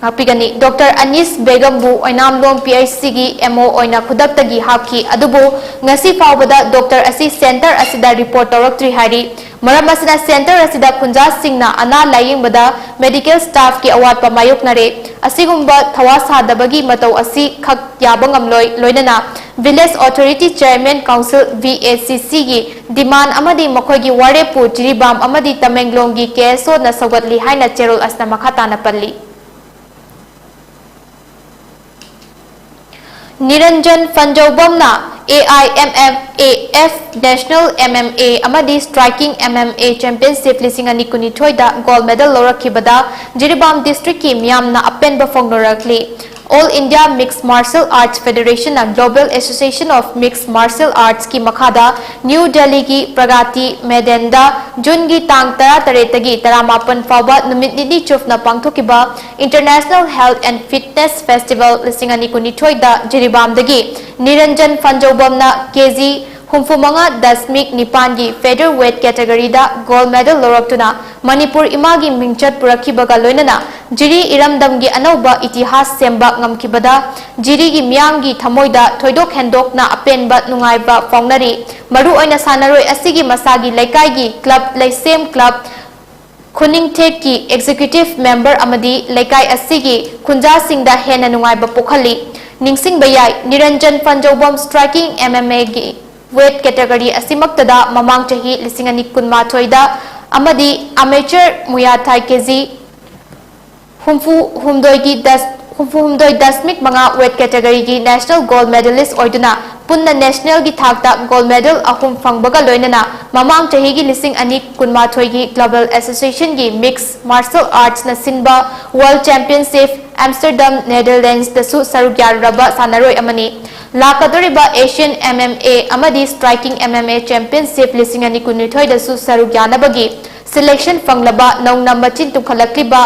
ꯉꯥꯛꯄꯤꯒꯅꯤ꯫ ꯗꯣꯛꯇꯔ ꯑꯅꯤꯁ ꯕꯦꯒꯝꯕꯨ ꯑꯣꯏꯅꯥꯝꯂꯣꯡ ꯄꯤ ꯑꯩꯆ ꯁꯤꯒꯤ ꯑꯦꯝ ꯑꯣ ꯑꯣꯏꯅ ꯈꯨꯗꯛꯇꯒꯤ ꯍꯥꯞꯈꯤ, ꯑꯗꯨꯕꯨ ꯉꯁꯤ ꯐꯥꯎꯕꯗ ꯗꯣꯛꯇꯔ ꯑꯁꯤ ꯁꯦꯟꯇꯔ ꯑꯁꯤꯗ ꯔꯤꯄꯣꯔꯠ ꯇꯧꯔꯛꯇ꯭ꯔꯤ ꯍꯥꯏꯔꯤ꯫ ꯃꯔꯝ ꯑꯁꯤꯅ ꯁꯦꯟꯇꯔ ꯑꯁꯤꯗ ꯈꯨꯟꯖꯥꯁꯤꯡꯅ ꯑꯅꯥ ꯂꯥꯌꯦꯡꯕꯗ ꯃꯦꯗꯤꯀꯦꯜ ꯁ꯭ꯇꯥꯐꯀꯤ ꯑꯋꯥꯠꯄ ꯃꯥꯌꯣꯛꯅꯔꯦ꯫ ꯑꯁꯤꯒꯨꯝꯕ ꯊꯋꯥ ꯁꯥꯗꯕꯒꯤ ꯃꯇꯧ ꯑꯁꯤ ꯈꯛ ꯌꯥꯕ ꯉꯝꯂꯣꯏ, ꯂꯣꯏꯅꯅ village authority chairman council, V A ꯁꯤ ꯁꯤꯒꯤ ꯗꯤꯃꯥꯟ ꯑꯃꯗꯤ ꯃꯈꯣꯏꯒꯤ ꯋꯥꯔꯦꯞꯄꯨ ꯖꯤꯔꯤꯕꯥꯝ ꯑꯃꯗꯤ ꯇꯃꯦꯡꯂꯣꯡꯒꯤ ꯀꯦ ꯑꯦꯁ ꯑꯣꯅ ꯁꯧꯒꯠꯂꯤ ꯍꯥꯏꯅ ꯆꯦꯔꯣꯜ ꯑꯁꯤꯅ ꯃꯈꯥ ꯇꯥꯅ ꯄꯜꯂꯤ꯫ ꯅꯤꯔꯟꯖꯟ ꯐꯟꯖꯧꯕꯝꯅ A I M M A F national M M A ꯑꯃꯗꯤ striking M M A championship ꯂꯤꯁꯤꯡ ꯑꯅꯤ ꯀꯨꯟꯅꯤꯊꯣꯏꯗ ꯒꯣꯜ ꯃꯦꯗꯜ ꯂꯧꯔꯛꯈꯤꯕꯗ ꯖꯤꯔꯤꯕꯥꯝ ꯗꯤꯁꯇ꯭ꯔꯤꯛꯀꯤ ꯃꯤꯌꯥꯝꯅ ꯑꯄꯦꯟꯕ ꯐꯣꯡꯗꯣꯔꯛꯂꯤ꯫ All India mix martial arts ꯐꯦꯗꯦꯔꯦꯁꯟꯅ global association of mix martial ꯑꯥꯔꯠꯁꯀꯤ ꯃꯈꯥꯗ ꯅ꯭ꯌꯨ ꯗꯦꯜꯂꯤꯒꯤ ꯄ꯭ꯔꯒꯥꯇꯤ ꯃꯦꯗꯦꯟꯗ ꯖꯨꯟꯒꯤ ꯇꯥꯡ ꯇꯔꯥꯇꯔꯦꯠꯇꯒꯤ ꯇꯔꯥꯃꯥꯄꯟ ꯐꯥꯎꯕ ꯅꯨꯃꯤꯠ ꯅꯤꯅꯤ ꯆꯨꯞꯅ ꯄꯥꯡꯊꯣꯛꯈꯤꯕ international health and fitness festival ꯂꯤꯁꯤꯡ ꯑꯅꯤ ꯀꯨꯟꯅꯤꯊꯣꯏꯗ ꯖꯤꯔꯤꯕꯥꯝꯗꯒꯤ ꯅꯤꯔꯟꯖꯟ ꯐꯟꯖꯧꯕꯝꯅ ꯀꯦ ꯖꯤ ꯍꯨꯝꯐꯨ ꯃꯉꯥ ꯗꯁꯃꯤꯛ ꯅꯤꯄꯥꯟꯒꯤ ꯐꯦꯗꯔ ꯋꯦꯠ ꯀꯦꯇꯒꯔꯤꯗ ꯒꯣꯜ ꯃꯦꯗꯜ ꯂꯧꯔꯛꯇꯨꯅ ꯃꯅꯤꯄꯨꯔ ꯏꯃꯥꯒꯤ ꯃꯤꯡꯆꯠ ꯄꯨꯔꯛꯈꯤꯕꯒ ꯂꯣꯏꯅꯅ ꯖꯤꯔꯤ ꯏꯔꯝꯗꯝꯒꯤ ꯑꯅꯧꯕ ꯏꯇꯤꯍꯥꯁ ꯁꯦꯝꯕ ꯉꯝꯈꯤꯕꯗ ꯖꯤꯔꯤꯒꯤ ꯃꯤꯌꯥꯝꯒꯤ ꯊꯃꯣꯏꯗ ꯊꯣꯏꯗꯣꯛ ꯍꯦꯟꯗꯣꯛꯅ ꯑꯄꯦꯟꯕ ꯅꯨꯡꯉꯥꯏꯕ ꯐꯥꯎꯅꯔꯤ꯫ ꯃꯔꯨꯑꯣꯏꯅ ꯁꯥꯟꯅꯔꯣꯏ ꯑꯁꯤꯒꯤ ꯃꯁꯥꯒꯤ ꯂꯩꯀꯥꯏꯒꯤ ꯀ꯭ꯂꯕ, ꯂꯩꯁꯦꯝ ꯀ꯭ꯂꯕ, ꯈꯨꯅꯤꯡꯊꯦꯛꯀꯤ ꯑꯦꯛꯖꯤꯀ꯭ꯌꯨꯇꯤꯚ ꯃꯦꯝꯕꯔ ꯑꯃꯗꯤ ꯂꯩꯀꯥꯏ ꯑꯁꯤꯒꯤ ꯈꯨꯟꯖꯥꯁꯤꯡꯗ ꯍꯦꯟꯅ ꯅꯨꯡꯉꯥꯏꯕ ꯄꯣꯛꯍꯜꯂꯤ꯫ ꯅꯤꯡꯁꯤꯡꯕ ꯌꯥꯏ, ꯅꯤꯔꯟꯖꯟ ꯐꯟꯖꯧꯕꯝ ꯁ꯭ꯇ꯭ꯔꯥꯏꯀꯤꯡ ꯑꯦꯝ ꯑꯦꯝ ꯑꯦꯒꯤ ꯋꯦꯠ ꯀꯦꯇꯒꯔꯤ ꯑꯁꯤꯃꯛꯇꯗ ꯃꯃꯥꯡ ꯆꯍꯤ ꯂꯤꯁꯤꯡ ꯑꯅꯤ ꯀꯨꯟꯃꯥꯊꯣꯏꯗ ꯑꯃꯗꯤ ꯑꯃꯦꯆꯔ ꯃꯨꯌꯥ ꯊꯥꯏ ꯀꯦ ꯖꯤ ꯍꯨꯝꯐꯨ ꯍꯨꯝꯗꯣꯏꯒꯤ ꯗꯁ-, ꯍꯨꯝꯐꯨ ꯍꯨꯝꯗꯣꯏ ꯗꯁꯃꯤꯛ ꯃꯉꯥ ꯋꯦꯠ ꯀꯦꯇꯒꯔꯤꯒꯤ ꯅꯦꯁꯅꯦꯜ ꯒꯣꯜꯗ ꯃꯦꯗꯥꯂꯤꯁ꯭ꯠ ꯑꯣꯏꯗꯨꯅ ꯄꯨꯟꯅ ꯅꯦꯁꯅꯦꯜꯒꯤ ꯊꯥꯛꯇ ꯒꯣꯜꯗ ꯃꯦꯗꯥꯜ ꯑꯍꯨꯝ ꯐꯪꯕꯒ ꯂꯣꯏꯅꯅ ꯃꯃꯥꯡ ꯆꯍꯤꯒꯤ ꯂꯤꯁꯤꯡ ꯑꯅꯤ ꯀꯨꯟꯃꯥꯊꯣꯏꯒꯤ ꯒ꯭ꯂꯣꯕꯦꯜ ꯑꯦꯁꯣꯁꯤꯌꯦꯁꯟꯒꯤ ꯃꯤꯛꯁ ꯃꯥꯔꯁꯦꯜ ꯑꯥꯔꯠꯁꯅ ꯁꯤꯟꯕ ꯋꯥꯔꯜꯗ ꯆꯦꯝꯄꯤꯌꯟꯁꯤꯞ ꯑꯦꯝꯁꯇꯔꯗꯝ, ꯅꯦꯗꯔꯂꯦꯟꯗꯁꯇꯁꯨ ꯁꯔꯨꯛ ꯌꯥꯔꯨꯔꯕ ꯁꯥꯟꯅꯔꯣꯏ ꯑꯃꯅꯤ꯫ ꯂꯥꯛꯀꯗꯧꯔꯤꯕ ꯑꯦꯁꯤꯌꯥꯟ ꯑꯦꯝ ꯑꯦꯝ ꯑꯦ ꯑꯃꯗꯤ striking M M A championship ꯂꯤꯁꯤꯡ ꯑꯅꯤ ꯀꯨꯟꯅꯤꯊꯣꯏꯗꯁꯨ ꯁꯔꯨꯛ ꯌꯥꯅꯕꯒꯤ ꯁꯦꯂꯦꯛꯁꯟ ꯐꯪꯂꯕ ꯅꯧꯅ ꯃꯆꯤꯟ ꯇꯨꯝꯈꯠꯂꯛꯂꯤꯕ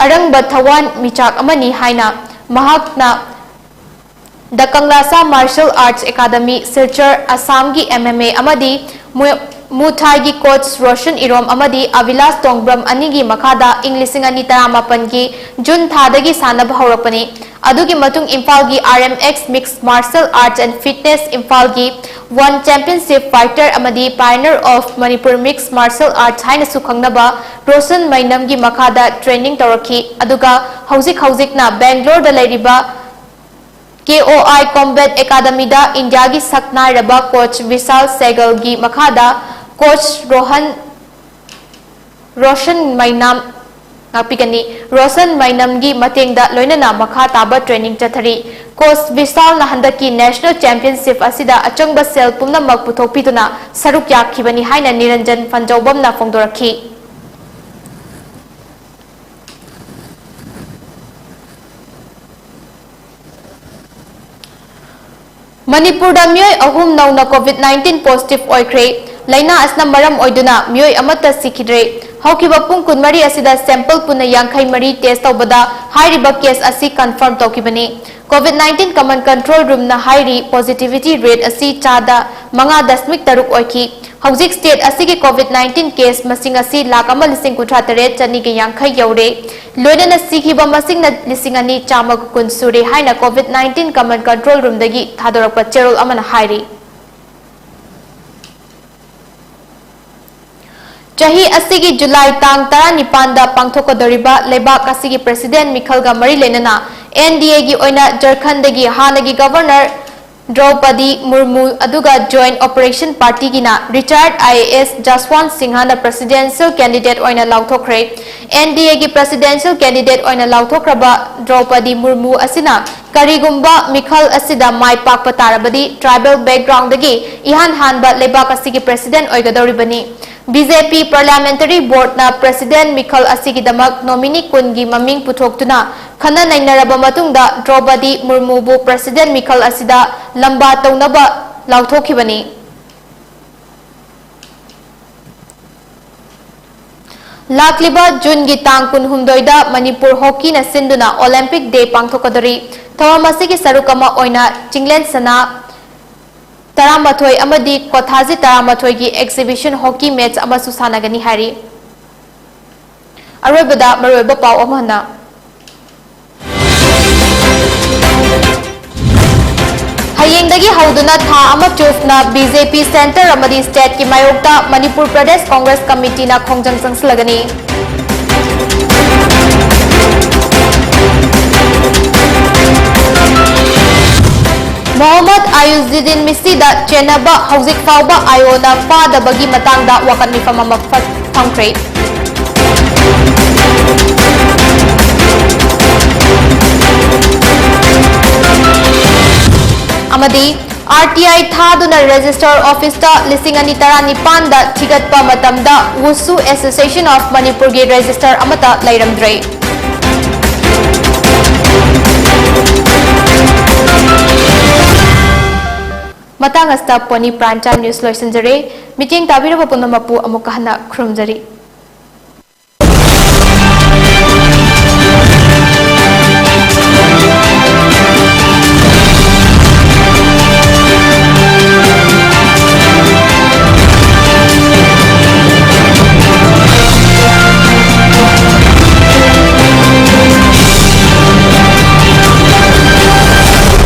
ꯑꯔꯪꯕ ꯊꯋꯥꯟ ꯃꯤꯆꯥꯛ ꯑꯃꯅꯤ ꯍꯥꯏꯅ ꯃꯍꯥꯛꯅ ꯗ ꯀꯪꯂꯥꯁꯥ ꯃꯥꯔꯁꯦꯜ ꯑꯥꯔꯠꯁ ꯑꯦꯀꯥꯗꯃꯤ, ꯁꯤꯜꯆꯔ, ꯑꯁꯥꯝꯒꯤ ꯑꯦꯝ ꯑꯦꯝ ꯑꯦ ꯑꯃꯗꯤ ꯃꯨ-, ꯃꯨꯊꯥꯏꯒꯤ ꯀꯣꯆ ꯔꯣꯁꯟ ꯏꯔꯣꯝ ꯑꯃꯗꯤ ꯑꯚꯤꯂꯥꯁ ꯇꯣꯡꯕ꯭ꯔꯝ ꯑꯅꯤꯒꯤ ꯃꯈꯥꯗ ꯏꯪ ꯂꯤꯁꯤꯡ ꯑꯅꯤ ꯇꯔꯥꯃꯥꯄꯟꯒꯤ ꯖꯨꯟ ꯊꯥꯗꯒꯤ ꯁꯥꯟꯅꯕ ꯍꯧꯔꯛꯄꯅꯤ꯫ ꯑꯗꯨꯒꯤ ꯃꯇꯨꯡ ꯏꯝꯐꯥꯜꯒꯤ R M X Mixed Martial Arts and Fitness ꯏꯝꯐꯥꯜꯒꯤ One Championship Fighter ꯑꯃꯗꯤ Pioneer of Manipur Mixed Martial Arts ꯍꯥꯏꯅꯁꯨ ꯈꯪꯅꯕ ꯔꯣꯁꯟ ꯃꯩꯅꯝꯒꯤ ꯃꯈꯥꯗ training ꯇꯧꯔꯛꯈꯤ꯫ ꯑꯗꯨꯒ ꯍꯧꯖꯤꯛ ꯍꯧꯖꯤꯛꯅ ꯕꯦꯡꯒ꯭ꯂꯣꯔꯗ ꯂꯩꯔꯤꯕ K O I Combat Academyꯗ ꯏꯟꯗꯤꯌꯥꯒꯤ ꯁꯛ ꯅꯥꯏꯔꯕ ꯀꯣꯆ ꯕꯤꯁꯥꯜ ꯁꯦꯒꯜꯒꯤ ꯃꯈꯥꯗ ꯀꯣꯆ ꯔꯣꯍꯟ, ꯔꯣꯁꯟ ꯃꯩꯅꯥꯝ, ꯉꯥꯛꯄꯤꯒꯅꯤ, ꯔꯣꯁꯟ ꯃꯩꯅꯝꯒꯤ ꯃꯇꯦꯡꯗ ꯂꯣꯏꯅꯅ ꯃꯈꯥ ꯇꯥꯕ training ꯆꯠꯊꯔꯤ꯫ ꯀꯣꯆ ꯕꯤꯁꯥꯜꯅ ꯍꯟꯗꯛꯀꯤ National Championship ꯑꯁꯤꯗ ꯑꯆꯪꯕ ꯁꯦꯜ ꯄꯨꯝꯅꯃꯛ ꯄꯨꯊꯣꯛꯄꯤꯗꯨꯅ ꯁꯔꯨꯛ ꯌꯥꯈꯤꯕꯅꯤ ꯍꯥꯏꯅ ꯅꯤꯔꯟꯖꯟ ꯐꯟꯖꯧꯕꯝꯅ ꯐꯣꯡꯗꯣꯔꯛꯈꯤ꯫ ꯃꯅꯤꯄꯨꯔꯗ ꯃꯤꯑꯣꯏ ꯑꯍꯨꯝ ꯅꯧꯅ COVID nineteen positive ꯑꯣꯏꯈ꯭ꯔꯦ꯫ ꯂꯥꯏꯅꯥ ꯑꯁꯤꯅ ꯃꯔꯝ ꯑꯣꯏꯗꯨꯅ ꯃꯤꯑꯣꯏ ꯑꯃꯠꯇ ꯁꯤꯈꯤꯗ꯭ꯔꯦ꯫ ꯍꯧꯈꯤꯕ ꯄꯨꯡ ꯀꯨꯟꯃꯔꯤ ꯑꯁꯤꯗ sample ꯄꯨꯟꯅ ꯌꯥꯡꯈꯩ ꯃꯔꯤ test ꯇꯧꯕꯗ ꯍꯥꯏꯔꯤꯕ case ꯑꯁꯤ confirm ꯇꯧꯈꯤꯕꯅꯤ꯫ COVID nineteen Common Control Roomꯅ ꯍꯥꯏꯔꯤ, positivity rate ꯑꯁꯤ ꯆꯥꯗ ꯃꯉꯥ ꯗꯁꯃꯤꯛ ꯇꯔꯨꯛ ꯑꯣꯏꯈꯤ꯫ ꯍꯧꯖꯤꯛ state ꯑꯁꯤꯒꯤ COVID nineteen case ꯃꯁꯤꯡ ꯑꯁꯤ ꯂꯥꯈ ꯑꯃ ꯂꯤꯁꯤꯡ ꯀꯨꯟꯊ꯭ꯔꯥ ꯇꯔꯦꯠ ꯆꯅꯤꯒ ꯌꯥꯡꯈꯩ ꯌꯧꯔꯦ꯫ ꯂꯣꯏꯅꯅ ꯁꯤꯈꯤꯕ ꯃꯁꯤꯡꯅ ꯂꯤꯁꯤꯡ ꯑꯅꯤ ꯆꯥꯝꯃꯒ ꯀꯨꯟ ꯁꯨꯔꯦ ꯍꯥꯏꯅ COVID nineteen Common Control Roomꯗꯒꯤ ꯊꯥꯗꯣꯔꯛꯄ ꯆꯦꯔꯣꯜ ꯑꯃꯅ ꯍꯥꯏꯔꯤ꯫ ꯆꯍꯤ ꯑꯁꯤꯒꯤ ꯖꯨꯂꯥꯏ ꯇꯥꯡ ꯇꯔꯥꯅꯤꯄꯥꯟꯗ ꯄꯥꯡꯊꯣꯛꯀꯗꯧꯔꯤꯕ ꯂꯩꯕꯥꯛ ꯑꯁꯤꯒꯤ president ꯃꯤꯈꯜꯒ ꯃꯔꯤ ꯂꯩꯅꯅ N D Aꯒꯤ ꯑꯣꯏꯅ ꯖꯔꯈꯟꯗꯒꯤ ꯍꯥꯟꯅꯒꯤ governor ꯗ꯭ꯔꯧꯄꯗꯤ ꯃꯨꯔꯃꯨ ꯑꯗꯨꯒ Joint Operation Partyꯒꯤꯅ retired I A S ꯖꯁꯋꯟꯠ ꯁꯤꯡꯍꯅ presidential candidate ꯑꯣꯏꯅ ꯂꯥꯎꯊꯣꯛꯈ꯭ꯔꯦ꯫ N D Aꯒꯤ presidential candidate ꯑꯣꯏꯅ ꯂꯥꯎꯊꯣꯛꯈ꯭ꯔꯕ ꯗ꯭ꯔꯧꯄꯗꯤ ꯃꯨꯔꯃꯨ ꯑꯁꯤꯅ ꯀꯔꯤꯒꯨꯝꯕ ꯃꯤꯈꯜ ꯑꯁꯤꯗ ꯃꯥꯏ ꯄꯥꯛꯄ ꯇꯥꯔꯕꯗꯤ tribal backgroundꯗꯒꯤ ꯏꯍꯥꯟ ꯍꯥꯟꯕ ꯂꯩꯕꯥꯛ ꯑꯁꯤꯒꯤ president ꯑꯣꯏꯒꯗꯧꯔꯤꯕꯅꯤ꯫ B J P Parliamentary Boardꯅ president ꯃꯤꯈꯜ ꯑꯁꯤꯒꯤꯗꯃꯛ nominee ꯀꯨꯟꯒꯤ ꯃꯃꯤꯡ ꯄꯨꯊꯣꯛꯇꯨꯅ ꯈꯟꯅ ꯅꯩꯅꯔꯕ ꯃꯇꯨꯡꯗ ꯗ꯭ꯔꯧꯄꯗꯤ ꯃꯨꯔꯃꯨꯕꯨ president ꯃꯤꯈꯜ ꯑꯁꯤꯗ ꯂꯝꯕꯥ ꯇꯧꯅꯕ ꯂꯥꯎꯊꯣꯛꯈꯤꯕꯅꯤ꯫ ꯂꯥꯛꯂꯤꯕ ꯖꯨꯟꯒꯤ ꯇꯥꯡ ꯀꯨꯟꯍꯨꯝꯗꯣꯏꯗ ꯃꯅꯤꯄꯨꯔ ꯍꯣꯀꯤꯅ ꯁꯤꯟꯗꯨꯅ Olympic Day ꯄꯥꯡꯊꯣꯛꯀꯗꯧꯔꯤ꯫ ꯊꯧꯔꯝ ꯑꯁꯤꯒꯤ ꯁꯔꯨꯛ ꯑꯃ ꯑꯣꯏꯅ ꯆꯤꯡꯂꯦꯟ ꯁꯅꯥ ꯇꯔꯥꯃꯥꯊꯣꯏ ꯑꯃꯗꯤ ꯀꯣꯊꯥꯖꯤ ꯇꯔꯥꯃꯥꯊꯣꯏꯒꯤ exhibition hockey match ꯑꯃꯁꯨ ꯁꯥꯟꯅꯒꯅꯤ ꯍꯥꯏꯔꯤ꯫ ꯑꯔꯣꯏꯕꯗ ꯃꯔꯨꯑꯣꯏꯕ ꯄꯥꯎ ꯑꯃ ꯍꯟꯅ꯫ ꯍꯌꯦꯡꯗꯒꯤ ꯍꯧꯗꯨꯅ ꯊꯥ ꯑꯃ ꯆꯨꯞꯅ BJP centre ꯑꯃꯗꯤ stateꯀꯤ ꯃꯥꯌꯣꯛꯇ ꯃꯅꯤꯄꯨꯔ ꯄ꯭ꯔꯗꯦꯁ ꯀꯣꯡꯒ꯭ꯔꯦꯁ ꯀꯃꯤꯇꯤꯅ ꯈꯣꯡꯖꯪ ꯆꯪꯁꯤꯜꯂꯒꯅꯤ꯫ ꯃꯣꯍꯝꯃꯗ ꯑꯌꯨꯖꯤꯗꯤꯟ ꯃꯤꯁꯤꯗ ꯆꯦꯟꯅꯕ ꯍꯧꯖꯤꯛ ꯐꯥꯎꯕ IOꯅ ꯐꯥꯗꯕꯒꯤ ꯃꯇꯥꯡꯗ ꯋꯥꯀꯠ ꯃꯤꯐꯝ ꯑꯃ ꯐ-, ꯐꯝꯈ꯭ꯔꯦ꯫ ꯑꯃꯗꯤ RTI ꯊꯥꯗꯨꯅ register officeꯇ ꯂꯤꯁꯤꯡ ꯑꯅꯤ ꯇꯔꯥꯅꯤꯄꯥꯟꯗ ꯊꯤꯒꯠꯄ ꯃꯇꯝꯗ Wushu Association of Manipurꯒꯤ register ꯑꯃꯠꯇ ꯂꯩꯔꯝꯗ꯭ꯔꯦ꯫ ꯃꯇꯥꯡ ꯑꯁꯤꯗ Pony Prime Time News ꯂꯣꯏꯁꯤꯟꯖꯔꯦ꯫ ꯃꯤꯠꯌꯦꯡ ꯇꯥꯕꯤꯔꯕ ꯄꯨꯝꯅꯃꯛꯄꯨ ꯑꯃꯨꯛꯀ ꯍꯟꯅ ꯈꯨꯔꯨꯝꯖꯔꯤ꯫